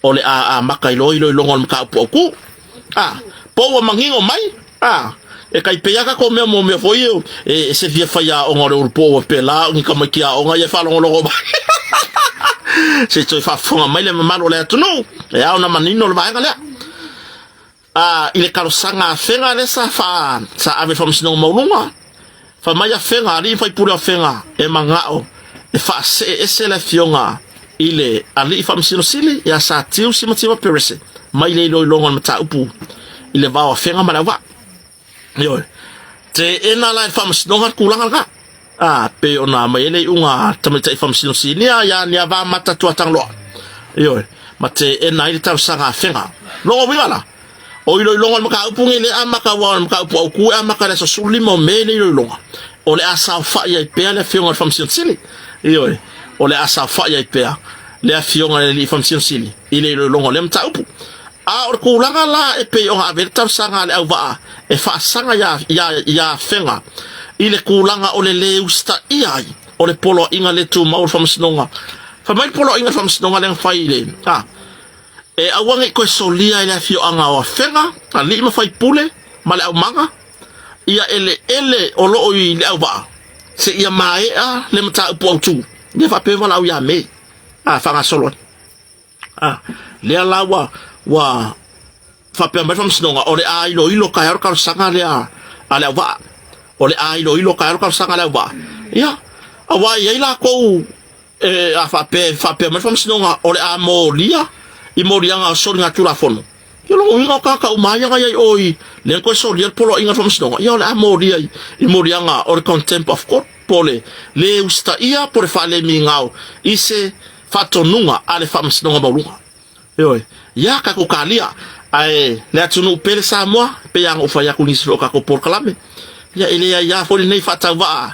o le a amata ai loa iloiloga o le mataupu autu. A, po ua manino mai, a, e tai pei lava tatou mea mo mea foi ia, e se fia faiaoga o le ulupo ua pela o ni tamaiti aoga ia e faalogologo mai. Se i toe faafofoga mai le mamalu o le atunuu, e ao ona manino le vaega lea. A, i le talosaga a Fega lea sa faa, sa ave i le Faamasinoga Maualuga, fai mai a Fega, alii ma faipule o Afega, e manao e faasee ese le afioga i le Alii Faamasino Sili ia Satiu Simativa Perese mai le iloiloga o le mataupu i le va o Afega ma le auvaa. Ioe. Teena la e le Faamasinoga le tulaga lena. A, pei ona aumai ai le iuga a le tamaitai Faamasino Sinia ia Niavamata Tuatagaloa. Ioe. Ma teena ai le talosaga a Afega. Lona uiga la, o iloiloga o le mataupu nei le amata aua o le mataupu autu e amata i le aso 15 o Me le iloiloga. O le a saofai ai pea le afioga i le Faamasino Sili. Ioe. O le a saofai ai pea le afioga i le Alii Faamasino Sili i le iloiloga o lea mataupu. A o le tulaga la e pei ona ave ai le talosaga a le auvaa e faasaga iā, iā, iā Afega i le tulaga o le lē usitaia ai o le poloaiga le tumau o le Faamasinoga. Fai mai le poloaiga o le Faamasinoga lea na fai i le, a, e aua ne i toe solia e le afioaga o Afega, alii ma faipule ma le aumaga, ia eleele o lo o i le auvaa seia maea le mataupu autu. Lea faapea valaau ia Me, a, faagasolo ai. A, lea la ua, ua faapea mai le faamasinoga, o le a iloilo taeao le talosaga lea a le auvaa. O le a iloilo taeao le talosaga a le auvaa. Ia, aua e i ai latou e a faapea e faapea mai le faamasinoga o le a molia i moliaga o soligatulafono. Ia o lona uiga o tagata uma lava ia na i ai o i lea na toe solia le poloaiga a le faamasinoga, ia o le a molia i moliaga o le contempt of court po o le le usitaia po o le faalemigao i se faatonuga a le Faamasinoga Maualuga. Ioe. Ia, tatou talia. Ae le atunuu pele Samoa, e pei lava ona ou fai atu i nisi foi o tatou polokalame, ia e le aia foi lenei faatauvaa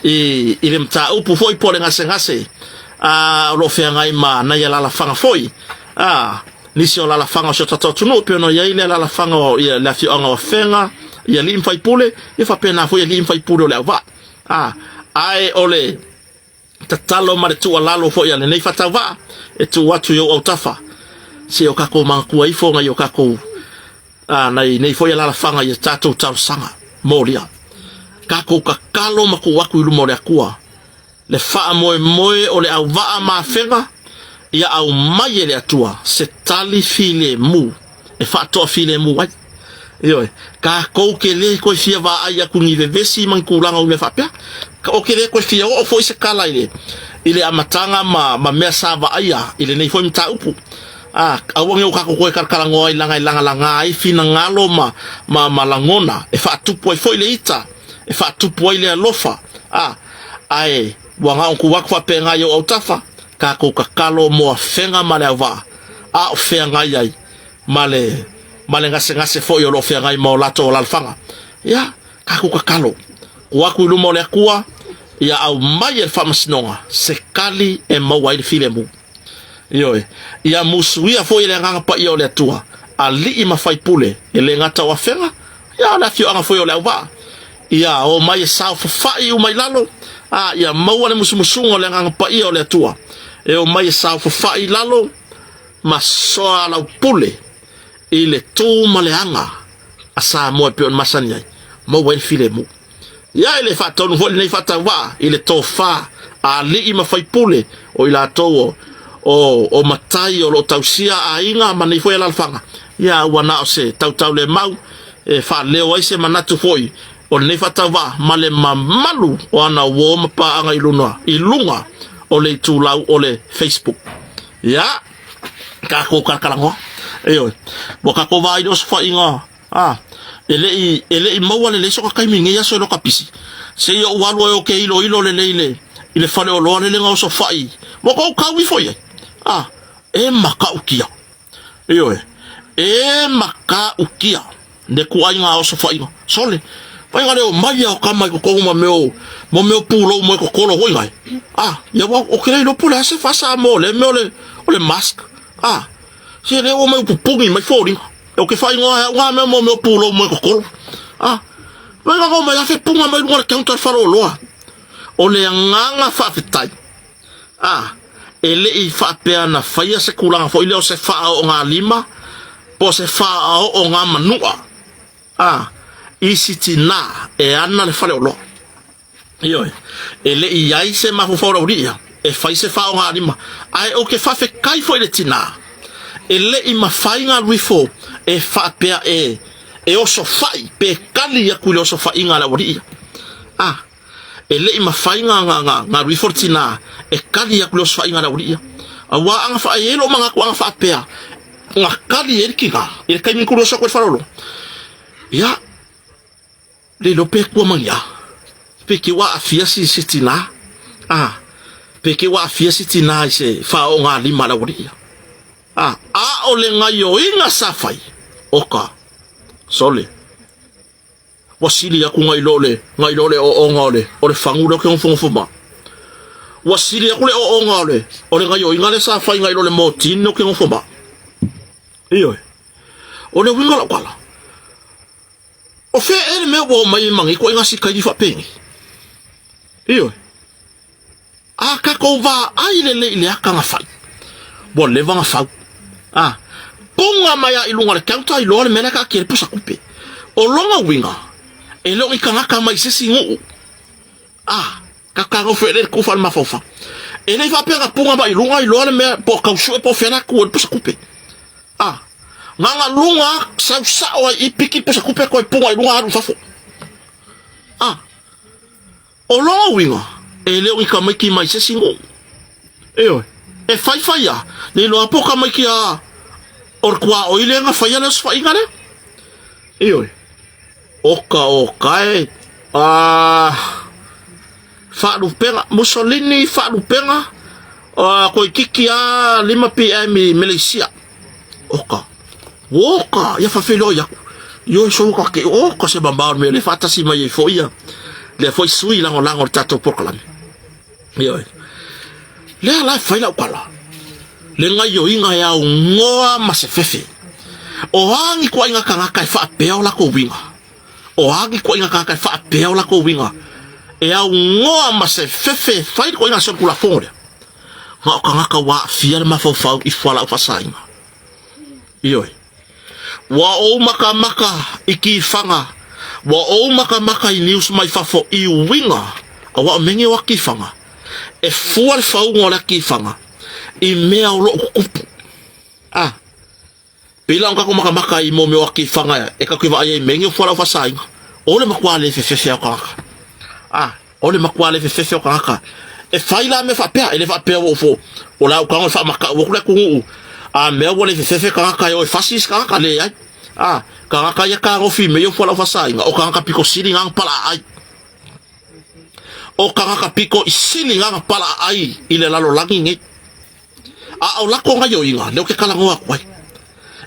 i, i le mataupu foi po o le gasegase a, o lo o feagai ma nai alalafaga foi, a, nisi o alalafaga o si o tatou atunuu, e pei ona i ai le alalafaga o ia, le afioaga o Afega, i alii ma faipule, ia faapena foi alii ma faipule o Leauvaa. A, ae o le tatalo ma le tuualalo foi a lenei faatauvaa e tuu atu i ou autafa, se o kakou manatua ifo nai o kakou a, nai nei foi alalafaga i a tatou talosaga molia. Kakou tatalo ma tuu atu i luma o le Atua le faamoemoe o le auvaa ma afega ia aumai e le Atua se tali filemu e faatoafilemu ai. Ioe, tatou te le toe fia vaai atu i ni vevesi ma ni tulaga o mea faapea. Ou te le toe fia oo foi se tala i le, i le amataga ma, ma mea sa vaaia i lenei foi mataupu. A, aua ne i o tatou toe talatalanoa ai leaga e lagalaga ai finagalo ma, ma, ma lagona e faatupu ai foi le ita, e faatupu ai le alofa. A, ae ua na ona tuu atu faapena i ou autafa, tatou tatalo mo afega ma le auvaa, a o feagai ai ma le, ma le gasegase foi o lo o feagai ma o latou alalafaga. Ia, tatou tatalo, tuu atu i luma o le Atua, ia aumai e le faamasinoga se tali e maua ai le filemu. Ioe, ia musuia foi e le Agaga Paia o le Atua, alii ma faipule, e le gata o afega, ia a o le afioaga foi o le auvaa. Ia o mai e saofafai uma i lalo, a ia maua le musumusuga o le Agaga Paia o le Atua, e o mai e saofafai i lalo ma soalaupule i le tu ma le aga a Samoa e pei ona masani ai, maua ai le filemu. Ia e le faatonu foi lenei faatauvaa i le tofa a alii ma faipule o i latou o, o, o matai o lo o tausia aiga ma nei foi alalafaga. Ia ua na o se tautaulemau e faaleo ai se manatu foi o lenei faatauvaa ma le mamalu o ana uo ma paaga i luna, i luga o le itulau o le Facebook. Ia, tatou talatalanoa. Ioe, ua tatou vaai i le osofaiga A, e le i, e le i maua lelei soka taimi i nei aso e loka pisi. Se i ou alu ai o ke iloilo lelei i le, i le faleoloa lele na osofaʻi, ua kou kau ifo i ai. A, e makaʻukia. Ioe, e makaʻukia le kuaiga osofaʻiga. Sole, faiga leo mai a o kama i totonu ma mea o, ma mea o pulou moe totolo foi nai. A, ia ua, o ke le iloa po o le a se faa-Samoa o lea mea o le, o le mask. A, se lea ua mai pupuni mai foliga. O ke whaingoa he au ngā mea mo mea pūlou moe kokolo. A, mai ngā mai afe punga mai runga le counter wharoloa. O le anganga whaafetai. A, e le i whaapea na whaia se kulanga fo ile o se whaa o ngā lima, po se whaa o ngā manua. A, i siti nā, e ana le whare o loa. Ioe, e le i ai se mafaufau rauria e fai se faogalima, ae ou te faafetai foi i le tinā, e le i mafai ngā luifo e faapea e e osofai pe kali aku i le osofaiga a le aualii ia. A, e le i mafai ngā, ngā, ngā, ngā luifo le tinā e kali aku i le osofaiga a le aualii ia. Auā anga wha, e lo manatu anga faapea, ngā kali e le tinā, i le taimi kuru oso koe le wharolo. Ia, Le iloa pe kua mangia, pe ke ua aafia si se tinā, a, pe ke ua aafia si tinā i se faaogalima a le aualii ia. A, ʻaʻole gaioiga sa fai, oka, sole, ua sili aku nai lo le, nai lo le ooga o le, o le fagu lea ou te nofonofo ma. Ua sili aku le ooga o le, o le gaioiga lea sa fai nai lo le motini ou te nofo ma. Ioe. O le uiga o lau tala, O fea ea le mea ua o mai ai ma nei ituaiga sikaili faapenei? Ioe. A tatou vaai lelei i le ata na fai, ua leva na fau. A, puga mai a i luga o le counter iloa le mea lea taatia le pusa tupe. O lona uiga, e le o ni tagata mai se isi nuu. A, ka tagofe le kufa le mafaufau. E le i faapea na puga mai i luga iloa le mea po o tausue po o fea la tu ai le pusa tupe. A, na na luga sau sao ai i piki pusa tupe koe puga i luga alu i fafo. A, o lona uiga, e le o ni tamaiti mai se isi nuu. Ioe, e faifai lava, le iloa po o tamaiti a o le tuaoi lea na faia le osofaiga lea. Ioe, oka oka e, a, faalupega, Mussolini faalupega, a, toeitiiti lava 5 PM i Meleisia. Oka, oka, ia faafeiloai atu. Ioe sou ka ke oka se mamao o le mea lea faatasi mai ai foi ia lea foi sui lagolago o le tatou polokalame. Ioe. Lea la e fai lau tala. Le gaioiga e aunoa ma se fefe. O a ni ituaiga tagata e faapea o latou uiga? O a ni ituaiga tagata e faapea o latou uiga? E aunoa ma se fefe e fai le ituaiga solitulafono lea. Na o tagata ua aafia le mafaufau i fualaau faasaina. Ioe. Ua ou makamaka i kifaga, ua ou makamaka i news mai fafo i uiga aua o mea nei o akifaga, e fua le fauga o le akifaga i mea o loo tutupu. A, pei la ona tatou makamaka i mo mea o akifaga e tatou te vaai ai i mea nei o fualaau faasaina, o le matua le fefefe lava o tagata. A, O le matua le fefefe o tagata e fai la mea faapea, e le faapea ua ufo, o le a utaga o le faamatau atu le atunuu, a mea ua le fefefe tagata e o e fasi isi tagata, leai. A, tagata ia tagofi mea ia o fualaau faasaina, o tagata pito sili na na palaaai. O tagata pito i sili na na palaaai i le lalolagi nei. A o lako gaioiga, lea ou te talanoa atu ai,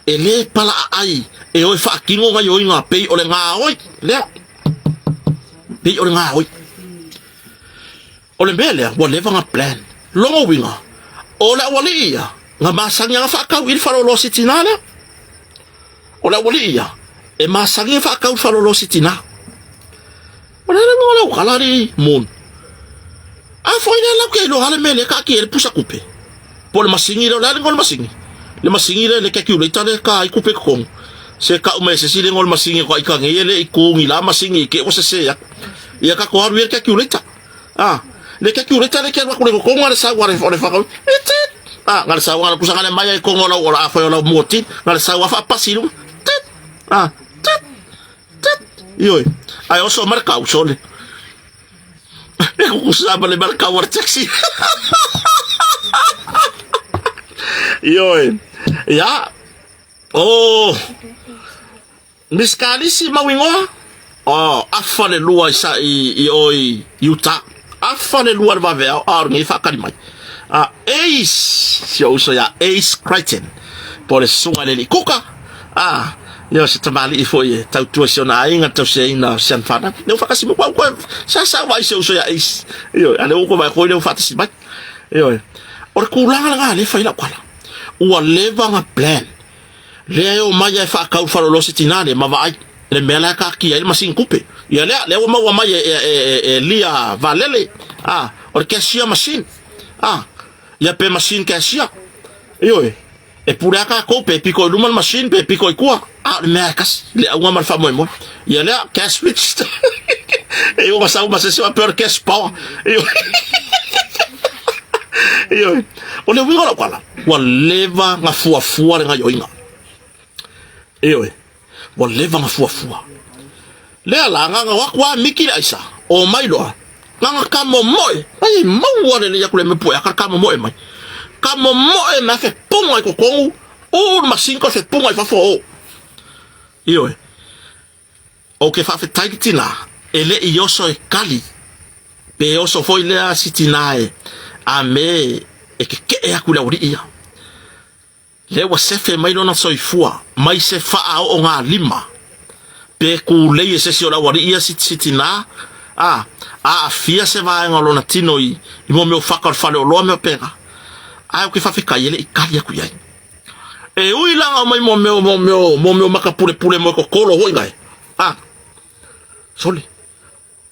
e le palaaai e o e faatino gaioiga pei o le gaoi lea, pei o le gaoi. O le mea lea, ua leva na plan. Lona uiga, o le aualii ia, na masani lava faatau i le faleoloa o si tina lea. O le aualii ia, e masani ona faatau i le faleoloa o si tina. O le a le igoa o lau tala alii Moon? A foi lea lau ke iloa le mea lea taatia ai le pusa tupe. Po o le masini lea, o le a le igoa o le masini? Le masini lea, le calculator lea e ta ai tupe i totonu. Se tau mai e se isi le igoa o le masini o ita nei e le i tu ni la masini i te i ua sese atu. Ia tatou alu ia i le calculator. A, le calculator lea e te alu atu le totonu a le sau a le o le whakau. E tit! A, na le sau a le pusa ngale mai ai kongo o lau o la a whai o lau muoti. Na le sau a whaapasi i lunga. Tit! A, tit! Tit! Ioe. Ae oso mai le kau, sole. E kukusa ma le mai le kau a le taxi. Ioe. Ia. Oh. Miss Kalisi mau ingoa? Oh, afa le lua i sa i i o i Utah. Afa le lua le vaveao, a o lenei faakali mai. A Ace, si ou uso ia Ace Crichton, po o le susuga i le alii kuka. A, ia o se tamalii foi e tautua i si ona aiga, le tausiaina o si ana fanau. Lea ua faatasi mai, ua koe, sa sa vaai si ou uso ia Ace. Ioe, a lea ua koe vaai koe lea ua faatasi mai. Ioe. O le tulaga lena lea e fai lau tala. Ua leva ona plan. Lea e omai ae faatau faleoloa se tina lea ma vaai le mea la e taatia ai le masini tupe. Ia lea, lea ua maua mai e, e, e, e Lia Valele, a, o le cashier machine. A, ia pe machine cashier. Ioe, e pule a tatou pe piko i luma le machine pe piko i tua. A o le mea e kasi, le auga ma le faamoemoe. Ia lea, cash register. E ua sau ma se isi faapea o le cash power. Ioe. Ioe. O le uiga o lau tala, ua leva na fuafua le gaioiga. Ioe. Ua leva na fuafua. Lea la, na o atu a miki le aisa, o mai loa, na na ka momoe, ai e maua lelei atu le mea puea, ka ka momoe mai. Ka momoe me afe punga i totonu, uu le masini ko fe punga i fafo o. Ioe. Ou ke faafetai le tina e le i oso e kali, pe oso foi lea si tina e a me e kekeʻe aku i le aualii ia. Lea ua sefe mai lona soifua mai se faaoogalima pe kūlei e se isi o le aualii ia si, si tina a aafia se vaega o lona tino i, i mo mea o faka o le faleoloa mea pena. Ae ou ke faafetai e le i kali aku i ai. E ui la ngau mai mo mea mo mea mo mea maka pule pule mo kokolo hoi ngai. Ah. Sole.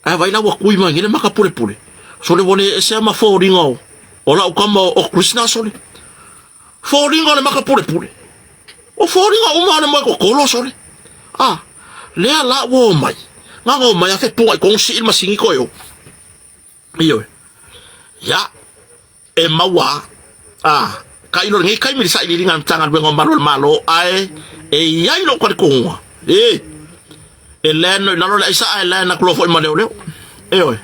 Ai vai la ua kui mai ngile maka pule pule. Sole wale ese ama fōringa o o lau kama o Krishna sole. Fōringa o le maka pule pule. O fōringa uma o le moe kokolo sole. Ah. Lea la ua o mai. Ngā ngau mai a fe punga i kong si il masingi koe o. Ioe. Ia, e maua a, ka ilo lenei taimi i le sailiiliga a le Matagaluega o Malu o le Malo, ae e i ai lou talitonuga, e, E land i lalo le aisa ae land atu loa foi ma leoleo. Ioe.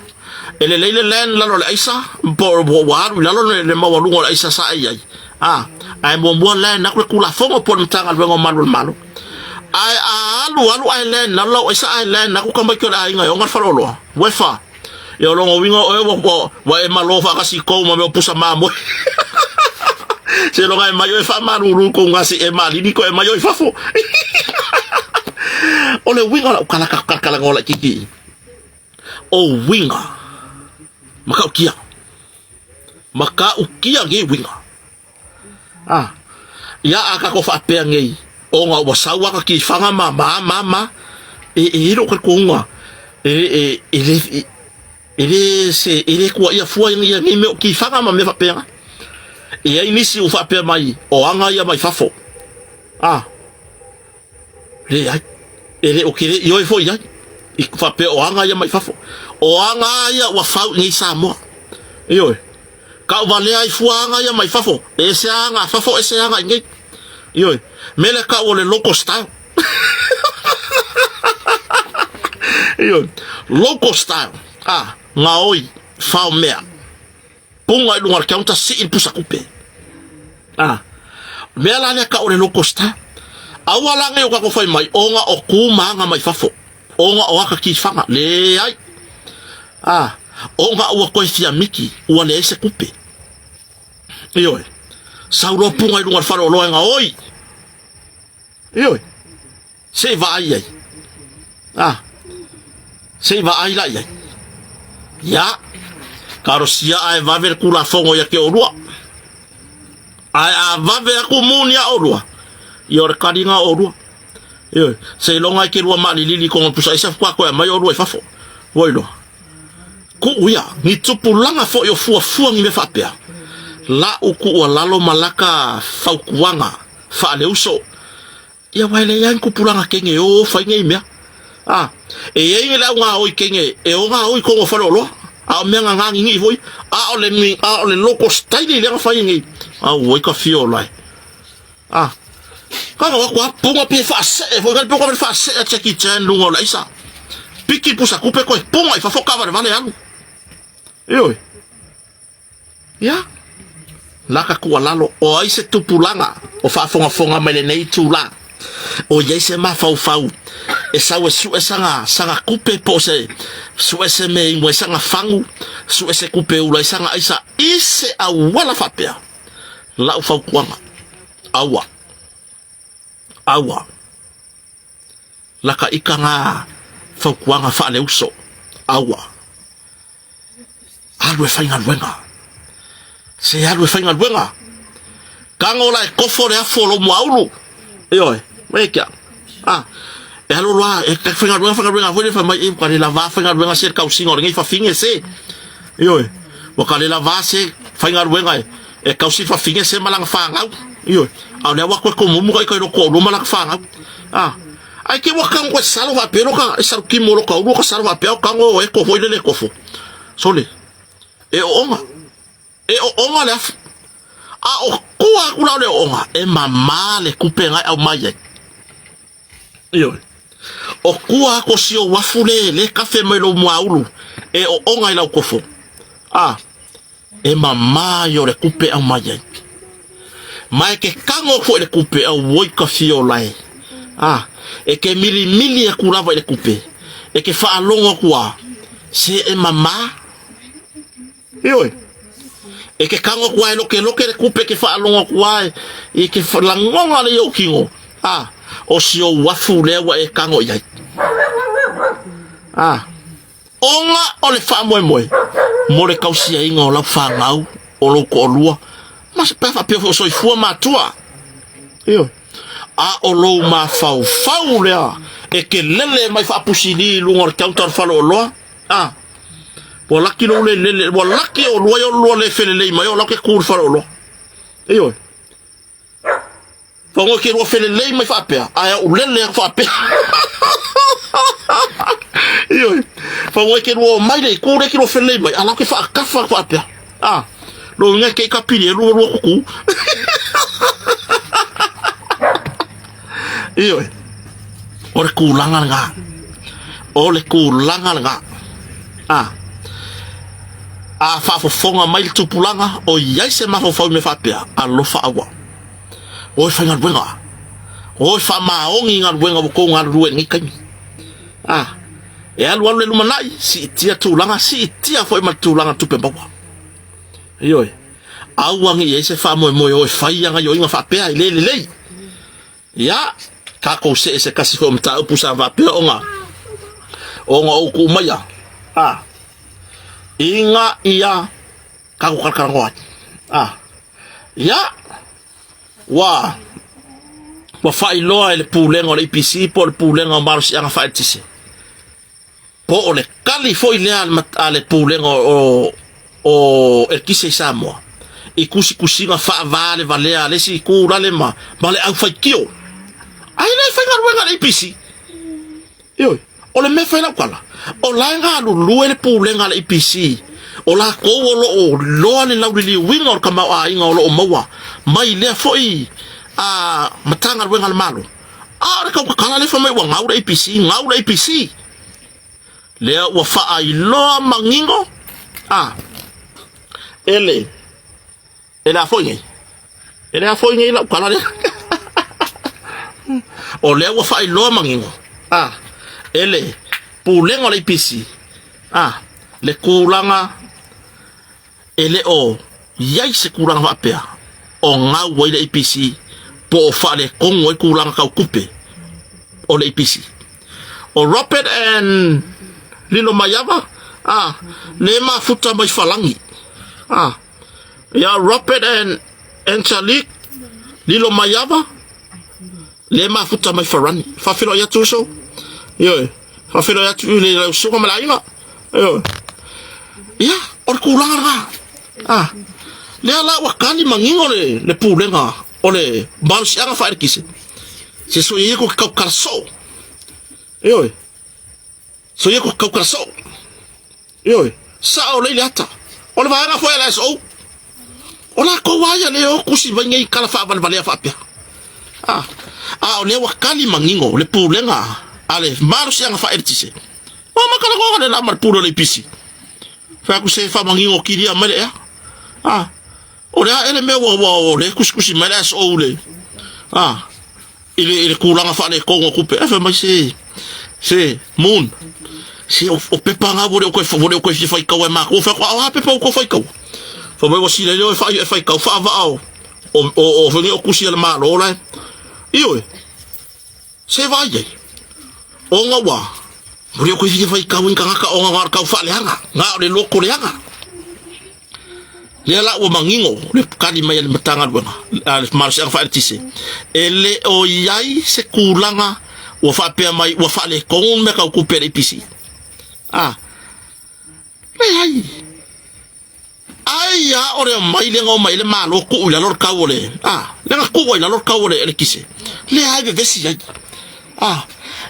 E lelei le land i lalo le aisa po o ua alu i lalo le maualuga o le aisa sa e i ai. A, ae muamua land atu le Tulafono po o le Matagaluega o Malu o le Malo. Ae a alu alu ae land i lalo lau aisa ae land atu tamaiti o le aiga e ona le faleoloa, uefa. Ia o lona uiga o oe ua, ua e malo faatasi i kou ma mea o pusa mamoe. Seiloga e mai oe faamalulu i kou gasi e malili koe mai oe i fafo. O le uiga o lau tala talanoa laitiiti i, o uiga matautia. Matautia nei uiga. A, ia a tatou faapea nei, ona ua sau ata tifaga ma ma ma ma, e e i ai lou talitonuga, e e e le e le se e le tuuaia fua ia nei mea o tifaga ma mea faapena. E i ai nisi ua faapea mai, o aga ia mai fafo. A, leai, e le o ke le ioe foi i ai, i faapea o aga ia mai fafo. O aga ia ua fau i nei Samoa. Ioe. Tauvalea ai fua aga ia mai fafo, e ese a aga a fafo ese aga i nei. Ioe, mea lea tau o le local style. Ioe, local style. A, gaoi, fao mea. Puga i luga o le counter, sii le pusa kupe. A, mea la lea tau o le local style. Aua la nei o tatou fai mai, ona o ku ma aga mai fafo. Ona o aka kifaga, leai. A, ona ua toe fia miki, ua leai se tupe. Ioe. Sau loa puga i luga o le faleoloa e gaoi. Ioe. Se i vaai ai. A, se i vaai la i ai. Ia, talosia ae vave le Tulafono ia te oulua. Ae a vave atu muni a oulua, ia o le taliga o oulua. Ioe, seiloga e te lua maalilili i kona pusa aisa faatoa toe aumai oulua i fafo. Ua iloa. Kuu ia, ni tupulaga foi o fuafua ni mea faapea. Lau tuualalo ma laka fautuaga faaleuso, ia aua e leai lava ni tupulaga kene e o fai nei mea. A, e i ai le au gaoi kene e o gaoi i totonu o faleoloa, a o mea gagā ninii foi, a o le, a o le loko staili lea na fai nei. Auoi ka fia o lae. A, ka o atu a punga pe faasee foi, ka le punga faasee a Jackie Chan luga o le aisa. Piki pusa kupe koe punga i fafo kaavalevale alu. Ioe. Ia. Laka tuualalo, o ai se tupulaga o faafogafoga mai lenei itula, o i ai se mafaufau e sau e sue saga, saga tupe po o se sue se mea e inu ai saga fagu, sue se tupe e ula ai saga aisa i se auala faapea. Lau fautuaga, aua, aua, laka ika ngā fautuaga faaleuso, aua. Alu e faigaluega. Se alu e faigaluega. Kago la e kofo le afu o lou muaulu. Ioe, mai kia. Ah, e alu loa, e faigaluega, faigaluega foi le fai mai, e ua ka le lava faigaluega se le kausiga o lenei fafine se. Ioe, ua ka le lava se faigaluega e, e kausi le fafine se ma lana fanau. Ioe, a o lea ua toe tomumu ka ika i loko toalua ma lana fanau. Ah, Ai ke ua kago e salo faapea lo ka e salo kimo lo ka ulu ka salo faapea o kago o e kofo i le le kofo. Sole. E oonga. E oonga le afu. A o kua aku la o le oonga e mamā le kupe ngai au mai ai. Ioe. O kua aku o si o afu le le kafe mai lo muaulu e oonga i lau kofo. A E mamā i o le kupe au mai ai. Ma e ke kago foi le kupe au oi ka fiola e. A, e ke milimili aku lava i le kupe, e ke faalogo aku a, se e mamā. Ioe. E ke kago aku a e lokeloke le kupe ke faalogo aku a e, e ke lagoga le i ou kino. A, o si ou afu lea ua e kago i ai. A. Ona o le faamoemoe mo le tausiaina o lau fanau, o lou toalua, ma se pe a faapea foi o soifua matua. Ioe. A o lou mafaufau lea e te lele mai faapusili i luga o le counter o le faleoloa, a, ua laki lou le lele, ua laki oulua i oulua le felelei mai o lau ke ku i le faleoloa. Ioe. Fagoa ke lua felelei mai faapea, ae au lele aku faapea. Ioe. Fagoa ke lua mai le ku le ki lua felelei mai, ala ke faakafa aku faapea. Ah, lo ngai ke ka pili e lua lua kuku. Ioe. O le kūlanga lena. O le tulaga lena. A. A faafofoga mai le tupulaga o i ai se mafaufau i mea faapea, alofa aua. O e faigaluega. O e faamaoni i galuega ua tou galulue i lenei taimi. A. E alu alu le lumanai, siitia tulaga, siitia foi ma le tulaga tupe maua. Ioe. Aua ne i ai se faamoemoe o e fai ia gaioiga faapea e le lelei. Ia, tatou see se tasi foi o mataupu sa faapea ona ona ou tuu maia. A. Ina ia tatou talatalanoa ai. A. Ia, ua ua faailoa e le Pulega o le EPC po o le Pulega o Malosiaga Faaeletise po o le tali foi lea a le Pulega o o Eletise i Samoa i tusitusiga faavalevalea a le isi itu lale ma ma le aufaitio. Ai le faigaluega a le EPC. Ioe, o le mea fai lau tala, o la e galulue le pulega a le EPC, o latou o lo o iloa le lauliliuina o le tamaoaiga o lo o maua mai lea foi a Matagaluega a le Malo. A o le tautatala lea fai mai ua gau le EPC, gau le EPC. Lea ua faailoa manino a e le E le a foi nei. E le a foi nei lau tala lea. O lea ua faailoa manino a e le Pulega o le EPC a le tulaga e le o i ai se tulaga faapea o gau ai le EPC po o faaletonu ai tulaga tau tupe o le EPC. O Robert and Lilo Maiava a le mafuta mai Falagi a Ia Robert and Angelique Lilo Maiava le mafuta mai Farani. Faafeiloai atu uso. Ioe. Faafeiloai atu i le usuga ma le aiga. Ioe. Ia, o le tulaga lena. Ah. Lea la ua kali manino le, le pulega o le malosiaga faaeletise. Se so ia ko kau kala soo. Ioe. So ia ko kau kala soo. Ioe, sao lelei le ata. O le vaega foi a le SO. O lakou lava ia lea o tusi mai nei tala faavalevalea faapea. A, a o lea ua tali manino le pulega a le malosiaga faaeletise. Ua amata lava le la ma le pule o le EPC. Fai atu se faamanino kilia mai le ea. A, o le a ea le mea ua, ua, o lea tusitusi mai le SO le, a, i le, i le tulaga faaletonu o tupe. Ae fai mai se, se, Moon, se o, o pepa na ua le o toe, ua le o toe fia faitaua e matou. Fai atu, a o a pepa ua tou faitaua? Fai mai ua silele oe e faitau faavaa o, o, o, o, fai o tusi a le Malo la e. Ioe, se vaai ai. Ona ua, ua le o toe fia faitau i ni tagata ona na o le tau faaleaga, na o le loto leaga. Lea la ua manino le tali mai a le Matagaluega a le Malosiaga Faaeletise, e le o i ai se tulaga ua faapea mai ua faaletonu le mea tau tupe a le EPC. A, leai. Ai a o le omai lea na omai ai le Malo tuu i lalo le tau o le, a, lea na tuu ai i lalo le tau o le eletise. Lea e vevesi ai. A,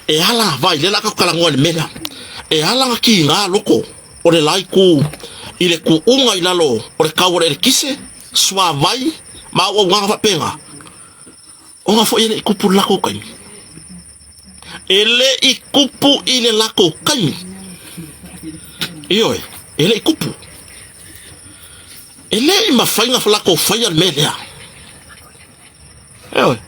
e ala, vaai, lea o le a tatou talanoa i le mea lea. E ala ona tiga loko o le la itu i le tuuga i lalo o le tau o le eletise, suavai ma auaunaga faapena, ona foi e le i tupu i le latou taimi. E le i tupu i le latou taimi. Ioe, e le i tupu. E le i mafai ona latou faia le mea lea. Ioe.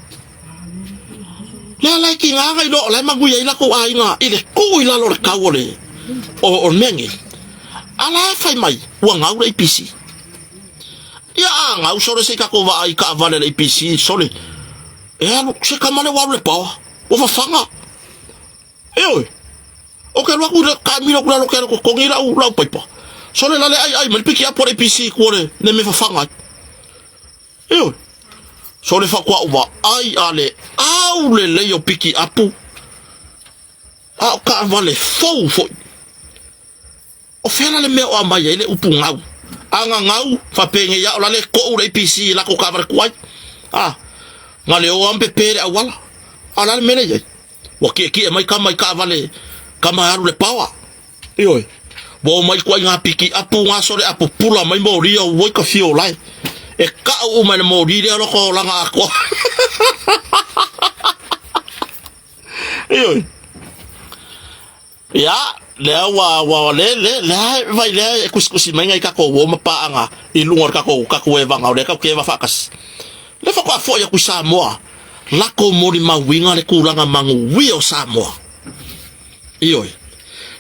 Lea la e tiga na iloa o la e manuia ai latou aiga i le tuu i lalo o le tau o le o le mea nei. A la e fai mai ua gau le EPC. Ia a gau sole se i tatou vaai i taavale a le EPC sole. E alu se tama lea ua alu i le paoa. Ua fafaga. Ioe. Ou te alu atu i le taamilo atu i lalo ou te alu e totogi lau lau paipa. Sole la le aiai mai le pikiapu a le EPC i tua o le mea fafaga ai. Ioe. Sole faatoa ou vaai a le au lelei o pikiapu a o taavale fou foi. O fea la le mea o aumai ai le upu gau? A na gau, faapenei lava o la le tou le APC i latou taavale tuai. A, na le o lava ma pepe le auala. A o le a le mea lea e i ai? Ua tietie mai tama i taavale, tama e alu i le paoa. Ioe. Ua omai ituaiga pikiapu na sole a pupula mai moli auoi ka fia o lae. E kau uma e le moli lea loko olaga atoa. Ioe. Ia, lea ua, ua, le, le, le a vai lea e kusikusi mai ngai tatou uo ma paaga i luga o le tatou, tatou evaga o lea tatou te eva faatasi. Lea faatoa foi atu i Samoa, lako molimauina le tulaga manuia o Samoa. Ioe.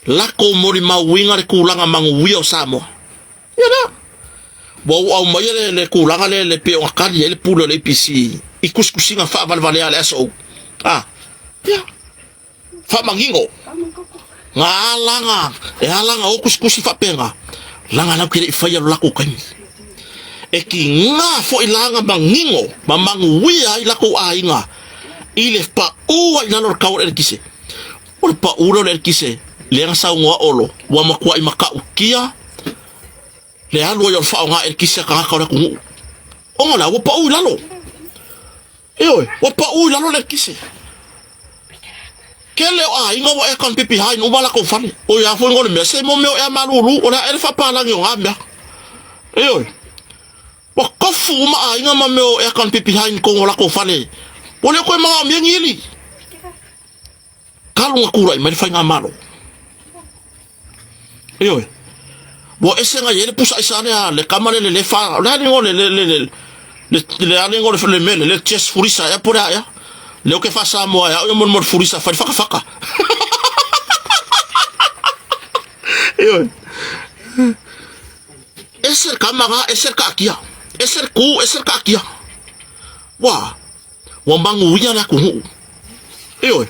Lako molimauina le tulaga manuia o Samoa. Ia lea. Ua ou aumaia le, le tulaga lea le pei ona tali ai le pule o le APC i kusikusiga faavalevalea a le SO. Ah, ia. Faamanino. Nga alaga, e alaga o kusikusi faapena, laga lau ke le i faia lo lakou taimi. E kiga foi laga manino ma manuia ai lakou aiga i le paʻu ai lalo o le kau o le elekise. O le paʻu lea o le elekise, lea na saunoa Olo, ua matuai matautia le alu ai o le faaaoga elekise a tagata o le atunuu. Ona o le a? Ua paʻu i lalo. Ioe, ua paʻu i lalo le elekise. Kele o aiga ua eka pipi hain uma lakou fale. O ia foi ngole mea, se mo mea o ea malulu, o le a ele faapalagi o ngā mea. Ioe, ua kofu uma aiga ma mea o ea kan pipi hain kongo lakou fale. Ua le koe mga o mea ngili. Kalu nga kura i mai le whainga malo. Ioe. Ua ese ngai e le pusa isa le a le kama le le le fa le ale ngo le le le le le le ale ngo le le mele le chess furisa ya pore ya le o ke fa Samoa ya o mo mo furisa fa faka faka. Ioe. Ese kama ga ese ka kia. Ese ku ese ka kia. Wa Ua manuia le atunuu. Ioe.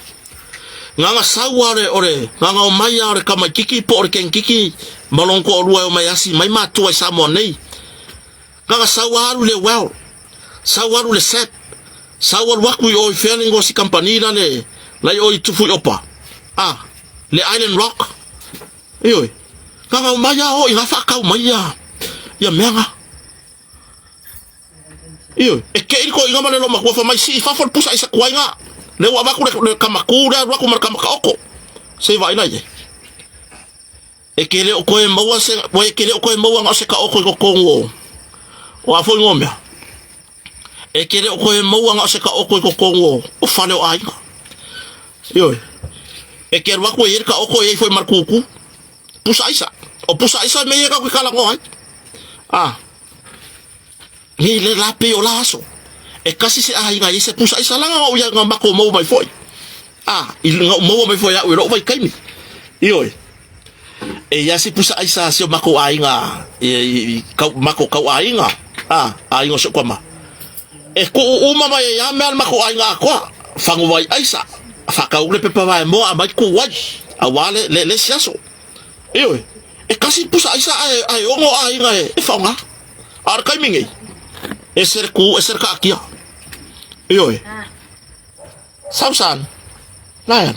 Nganga sau a le o le nganga o mai a o le kamaikiki po o le kenkiki ma lona toalua e omai asi mai matua i Samoa nei. Nganga sau a alu i le well, sau alu i le sap, sau alu atu i o i fea le igoa o si kampani la le la i o i Tufuiopa, a, le Island Rock. Ioe. Nganga o mai a o i nga whaakau mai ia ia mea nga. Ioe, e keʻi le toeaina ma le loomatua fai mai, Sii i fafo le pusa aisa tuai ga, lea ua avatu le, le kamaku lea alu atu ma le kamakaoko. Se i vaai la i ai. E ke le o koe maua se, ua e ke le o koe maua na o se kaoko i totonu o, o a foi ngoa mea. E ke le o koe maua na o se kaoko i totonu o, o fale o aiga. Ioe, e ke alu atu e i ai le kaoko e i ai foi ma le kuku. Pusa aisa. O pusa aisa me ia kau ke kala ngoa ai. Ah. Nei le la pei o la aso. E kasi se aiga i se pusa aisa langa o ia nga mako mau mai foi. Ah, i nga mau mai foi au i lou vaitaimi. Ioe. E ia si pusa aisa si o mako aiga i, i, kau, mako kau aiga. Ah, aiga o se kwa ma. E ku uma mai e ia mea le mako aiga akoa. Fangu vai aisa. Whakau le pepa vai moa a mai ku wai. A wā le, le, le si aso. Ioe, e kasi pusa aisa ae, ae ongo aiga e, e whaonga. A o le taimi nei, ese le kū, ese le kaakia. Ioe, Sausan, Lion.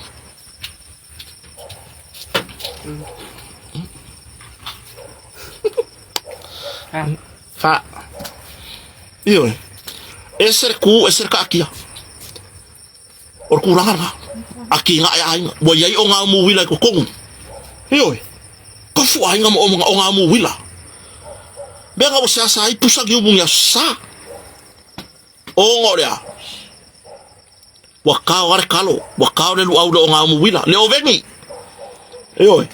Fa. Ioe, ese le kū, ese le kaakia. O le tulaga lena. A ki ngā aiga, ua i ai o ngā umu uila i totonu. Heoi, ka fua aiga ma o ngā umu uila. Mea ngā ua seasa ai pusa ki umu ngia sa. O ngā o lea. Ua kao are kalo, ua kao le luau le o ngā umu uila. Le o vengi. Heoi,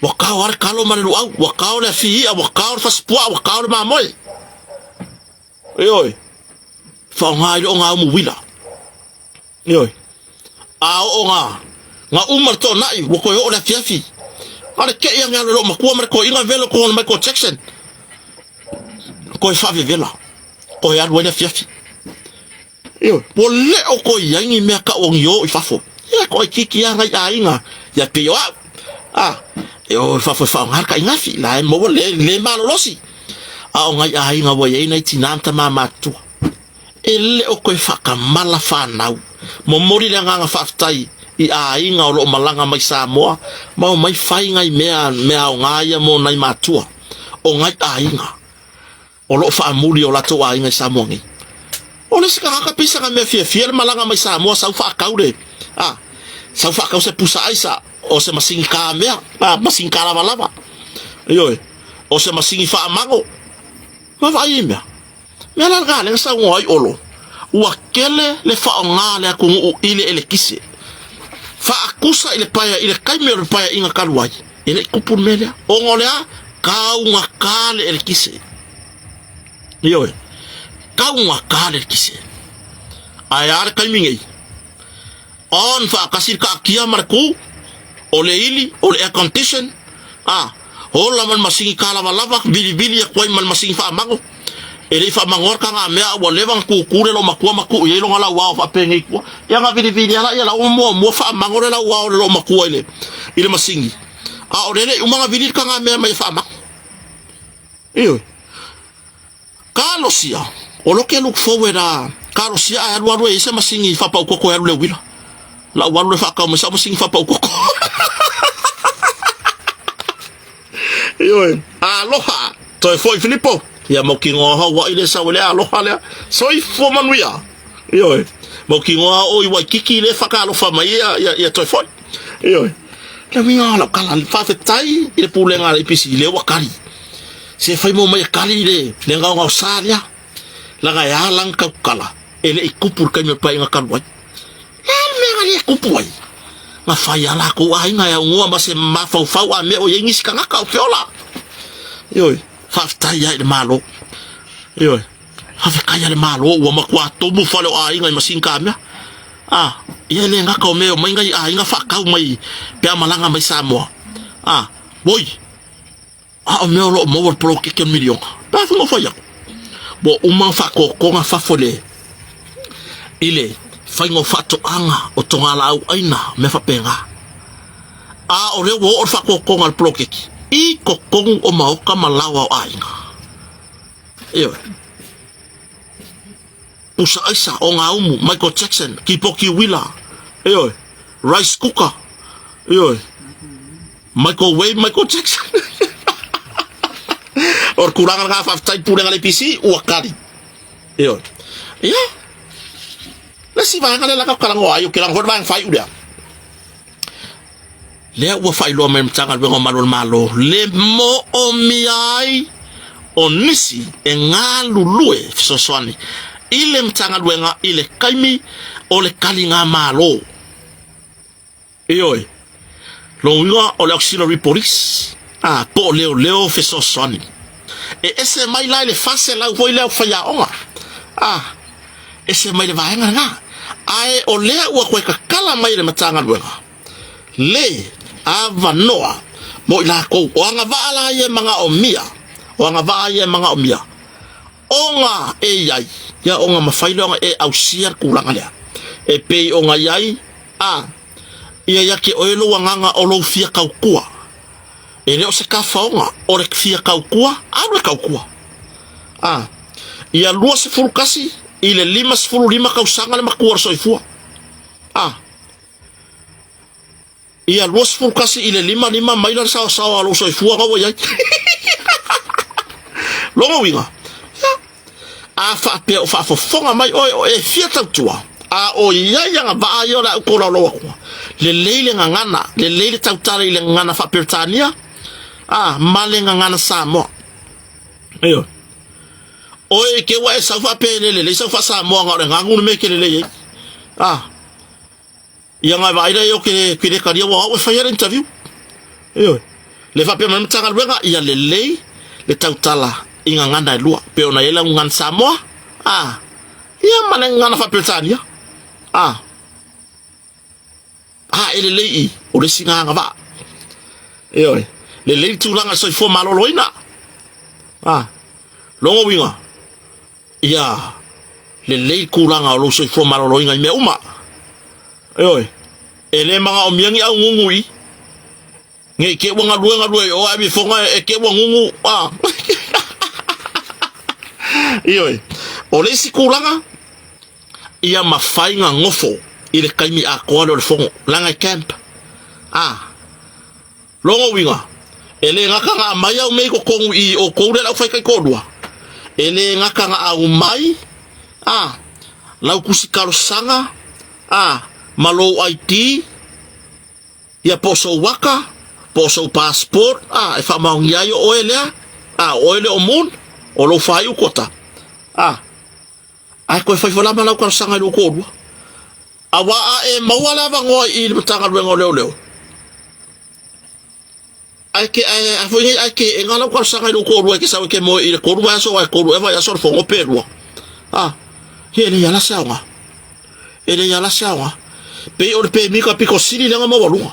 ua kao are kalo ma le luau, ua kao le afi ia, ua kao le fasipua, ua kao le mamoe. Ioe, whaonga ai o ngā umu wila. Ioe, a o ngā, ngā uma le tōna'i, ua koe oo le afiafi. A le kei ange alo loo makua ma le koe inga velo ko ona Michael Jackson. Koe whaavevela, koe alu ai le afiafi. Ioe, ua le o koe iai ni mea kau o ni o i fafo. Ia koe kiki a ngai aiga, ia pei o au. A, e o i fafo e whaonga le kaingafi, la e maua le, le malolosi. A o ngai aiga ua iai nai tinā ma tamā matutua. E le o koe whakamala whanau. Momoli le agaga faafetai i aiga o loo malaga mai Samoa ma o mai whai ngai mea, mea o ngā ia mō nai matua o ngai aiga o loo whaamuli o latou aiga i Samoa nei. O le isi tagata pei sanga mea fiafia le malaga mai Samoa sau whaakau le, a, sau whaakau se pusa aisa o se masini kā mea, a, masini kā lavalava. Ioe, o se masini faamago. Ma vaai i mea. Mea la lena lea na saunoa ai Olo, ua kele le faaaoga a le atunuu i le elekise. Faakusa i le paea i le taimi o le paeaiga talu ai, e le i tupu le mea lea. Ona o le a? Taugata le elekise. Ioe, taugata le elekise. Ae a le taimi nei? On faatasi le taatia ma le tu, o le ili, o le air condition, a, ola ma le masini kalavalava, vilivili atu ai ma le masini faamago. E le i faamagoa le tagamea a ua leva ona tutu le loomatua ma tuu i ai lona lauao faapenei tua. Ia na vilivili lava la ua muamua faamago le lauao o le loomatua i le, i le masini. A o lea e le i uma ona vili le tagamea mai e faamago. Ioe. Talosia, o lo ke look forward a talosia ae alu alu e i ai se masini faapau koko e alu le uila. Lau alu le faatau mai sau masini faapau koko. Ioe. Aloha. Toe foi Filipo. Ia mautinoa Hawaii le sau e le aloha lea. Soifua manuia. Ioe. Mautinoa o i Waikiki le whakaalofa mai ia, ia, ia toe foi. Ioe. Le uiga o lau kala, faafetai i le pulega a le APC, lea ua kali. Se fai mo mai e kali i le, le gaogaosa lea. Laga e ala na tautala, e le i tupu le taimi o le paeaiga talu ai. Le a le mea na le tupu ai? Na fai a latou aiga e aunoa ma se mafaufau a mea o i ai nisi tagata o feola. Ioe, faafetai ai i le Malo. Ioe, faafetai a le Malo ua matua tumu fale o aiga i masini kamea. A, ia e le gata o mea e omai nai aiga faatau mai pe a malaga mai Samoa. A, woi, A o mea o lo o maua le poloketi o le miliona, pe a fai fai atu? Ua uma ona faatotoga fafo le i le faiga o faatoaga o togalaau aina, mea faapena. A o lea ua oo le faatotoga a le poloketi i totonu o maota ma laoa o aiga. Ioe. Pusa aisa, ogaumu, Michael Jackson, kipoti uila, ioe, rice cooker, ioe. Microwave Michael Jackson. o le tulaga lena faafetai pulega le APC ua kali. Ioe. Ia. Le isi vaega lea la talanoa ai o ke laga foi le vaega faaiu lea. Lea ua faailoa mai le Matagaluega o Malu o le Malo le moomia ai o nisi e galulue fesoasoani i le Matagaluega i le taimi o le taligamalo. Ioe, lona uiga o le auxiliary police, a, po o leoleo fesoasoani. E ese mai la i le 400 foi lea o faiaoga, a, ese mai le vaega lena. Ae o lea ua toe tatala mai e le Matagaluega le avanoa mo i latou o agavaa la ia e manaomia, o agavaa ia e manaomia ona e i ai, ia ona mafai lea ona e ausia le tulaga lea. E pei ona i ai A, ia ia te oe lou agaga o lou fia tautua. E le o se tafaoga o le fia tautua, alu e tautua. A, ia 21 i le 55 tausaga le matua o le soifua. A, ia 21 i le 55 maila le saosaoa o lou soifua na ua i ai. Lona uiga, ia, A faapea o faafofoga mai oe o e fia tautua, a o i ai agavaa ia o le a ou tolaulau atua, lelei le gagana, lelei le tautala i le gagana faa-Peretania, a, ma le gagana Samoa. Ioe. Oe i te ua e sau faapea e le lelei sau faa-Samoa na o le gagu le mea e te lelei ai. A, Ia ngai vaai lea o ke ke le talia ua au e fai le interview. Ioe. Le faapea mai Matagaluega ia lelei le tautala i gagana e lua. Pe ona i ai lau gagana Samoa, a, ia ma le gagana faa-Peretania. A, a e lelei i, o le isi agavaa. Ioe. Lelei le tulaga i le soifua maloloina. A, lona uiga, Ia lelei tulaga o lou soifua maloloina i mea uma. Ioe, e le manaomia ni augugu i, ne i te i ua galue galue i o ae mifoga e te i ua gugu, a. Ioe, o le isi tulaga, ia mafai na nofo i le taimi atoa lea o le fono, leaga e camp, a. Lona uiga, e le gata na aumai au mea i totonu i outou lea le aufai-taitoalua, e le gata na aumai, a, lau tusi talosaga, a, ma lou ID, ia po o sou aka, po o sou passport, a, e faamaonia ai o oe lea, a, o oe lea o Moon, o lou faaiu kota, a, ae toe fai foi la ma lau talosaga i lou toalua. Auā a e maua le avanoa i le Matagaluega o Leoleo, ae ke ae a foi nei ae ke ega lau talosaga i lou toalua e te sau e te moe i le 3 vaiaso aua e 3 ea vaiaso o le fono pe 2. A, ia e leai lava la se aoga. E leai lava la se aoga. Pei o le pemita pito sili lea ona maualuga.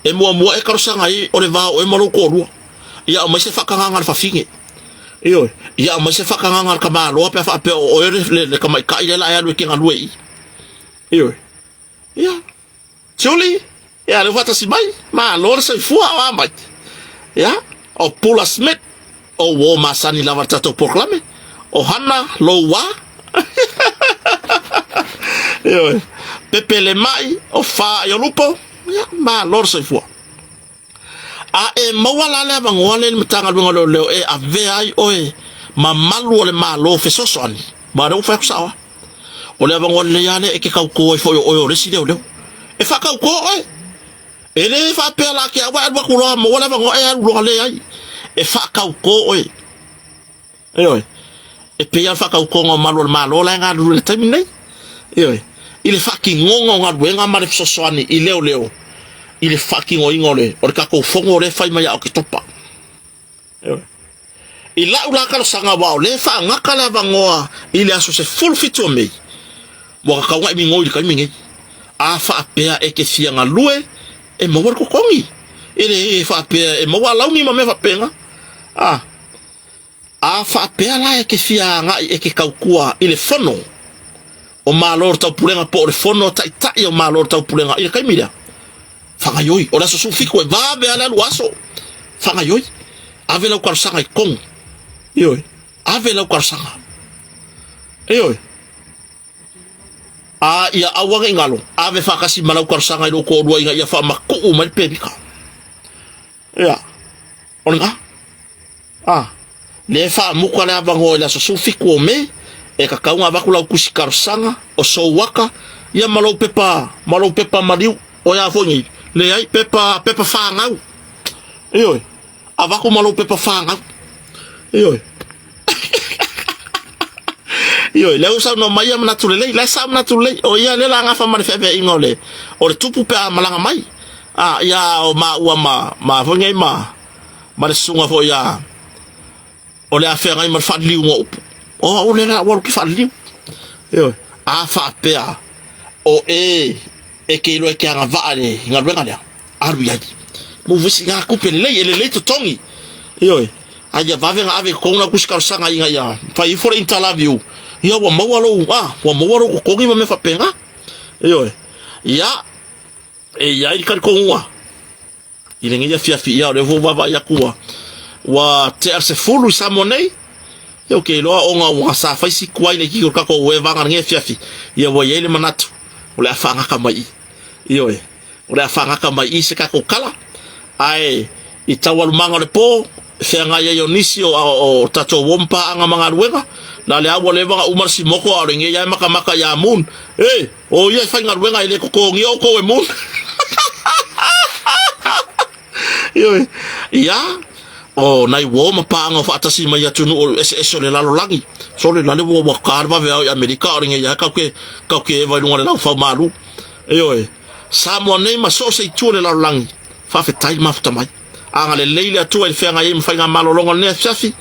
E muamua e talosaga ai o le va o oe ma lou toalua. Ia aumai se faatagaga a le fafine. Ioe, ia aumai se faatagaga a le tamaloa pe a faapea o oe le, le, le tamaitai lea la e alu e te galue i i. Ioe. Ia, Julie, ia lea ua faatasi mai, malo le soifua o a mai. Ia, o Pula Smith, o uo masani lava le tatou polokalame, o Hana Loua, ioe, Pepe le Mai, o Fa i Olupo, ia, malo le soifua. A e maua la le avanoa lea i le Matagaluega o Leoleo e avea ai oe ma malu o le Malo fesoasoani, ma o lea ua fai atu sao lava. O le avanoa lelei lava lea e te tauto ai foi o oe o le isi leoleo. E faatauto oe. E le faapea la te au e alu atu loa maua le avanoa e alu loa leai. E faatauto oe. Ioe. E pei lava o le faatautoga o malu o le Malo la e galulue i le taimi lenei. Ioe. I le faatinoga o galuega ma le fesoasoani i leoleo i le faatinoina o le, o le tatou fono lea e fai mai ia Oketopa. Ioe. I lau la talosaga aua o lea e faagata le avanoa i le aso 17 o Mei, ua tatau ona e migoi i le taimi nei. A faapea e te fia galue, e maua le totogi. E le faapea e maua alauni ma mea faapena. A, a faapea la e te fia agai e te tautua i le fono o Malo o le Taupulega po o le fono a Taitai o Malo o le Taupulega i le taimi lea, Faagaioi, o le aso 17 e vave lava le alu aso. Faagaioi, ave lau talosaga i totonu. Ioe, ave lau talosaga. Ioe. A ia aua ne i galo, ave faatasi ma lau talosaga i lou toalua ina ia faamatuu mai le pemita. Ia, o lena. A, lea e faamuta le avanoa i le aso 17 o Me, e tatau ona avatu lau tusi talosaga, o sou ata, ia ma lou pepa, ma lou pepa maliu, o ia foi nei, leai, pepa, pepa fanau. Ioe, avatu ma lou pepa fanau. Ioe. Ioe, lea ua saunoa mai ia manatu lelei, la e sao manatu lelei, o ia lea la gafa ma le feaveaiga o le, o le tupu pe a malaga mai. A, ia o maua ma, ma foi nei ma, ma le susuga foi ia o le a feagai ma le faaliliuga o upu. O au lea la ua alu ki faaliliu. Ioe, a faapea o e e te iloa e te agavaa i le galuega lea, alu i ai. Mo visi ngā kupe lelei, e lelei totogi. Ioe, a ia vave ona ave i totonu lau tusi talosaga ina ia fai ifo le interview, ia ua maua lou, a, ua maua lou totogi ma mea faapena. Ioe, ia, e i ai le talitonuga. I lenei afiafi, ia o lea foi ua vaavaai atu ua ua tea le 10 i Samoa nei. Ia ou te iloa ona ua sa fai si tuai le kiki o le tatou evaga lenei afiafi. Ia ua i ai le manatu o le a faagata mai i. Ioe, o le a faagata mai i se tatou tala. Ae i taualumaga o le po, feagai ai o nisi o, o, o tatou uo ma paaga ma galuega, na le a ua leva ona uma le simoko a o lenei lava e matamata ia Moon. E, o ia e faigaluega e le totogia outou e Moon. Ioe. Ia, o nai uo ma paaga o faatasi mai atunuu eseese o le lalolagi. Sole, la le ua ua ka le vaveao i Amerika o lenei lava kau ke, kau ke eva i luga o le laufau malu. Ioe. Samoa nei ma so o se itu o le lalolagi, faafetai le mafuta mai. Agalelei le Atua i le feagai ai ma faigamalologa o lenei afiafi,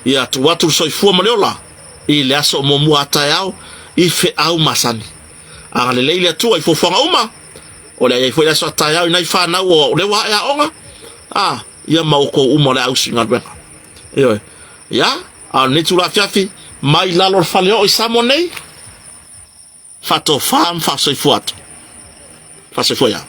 ia tuu atu le soifua ma le ola i le aso o muamua a taeao i feau masani. Agalelei le Atua i fuafuaga uma, o le a i ai foi le aso a taeao i nai fanau o lea ua ae aoga, a, ia ma outou uma o le a usu i galuega. Ioe. Ia, a o lenei itula afiafi, mai lalo o le faleoo i Samoa nei, faatofa ma faasoifua atu. Faasoifua ia.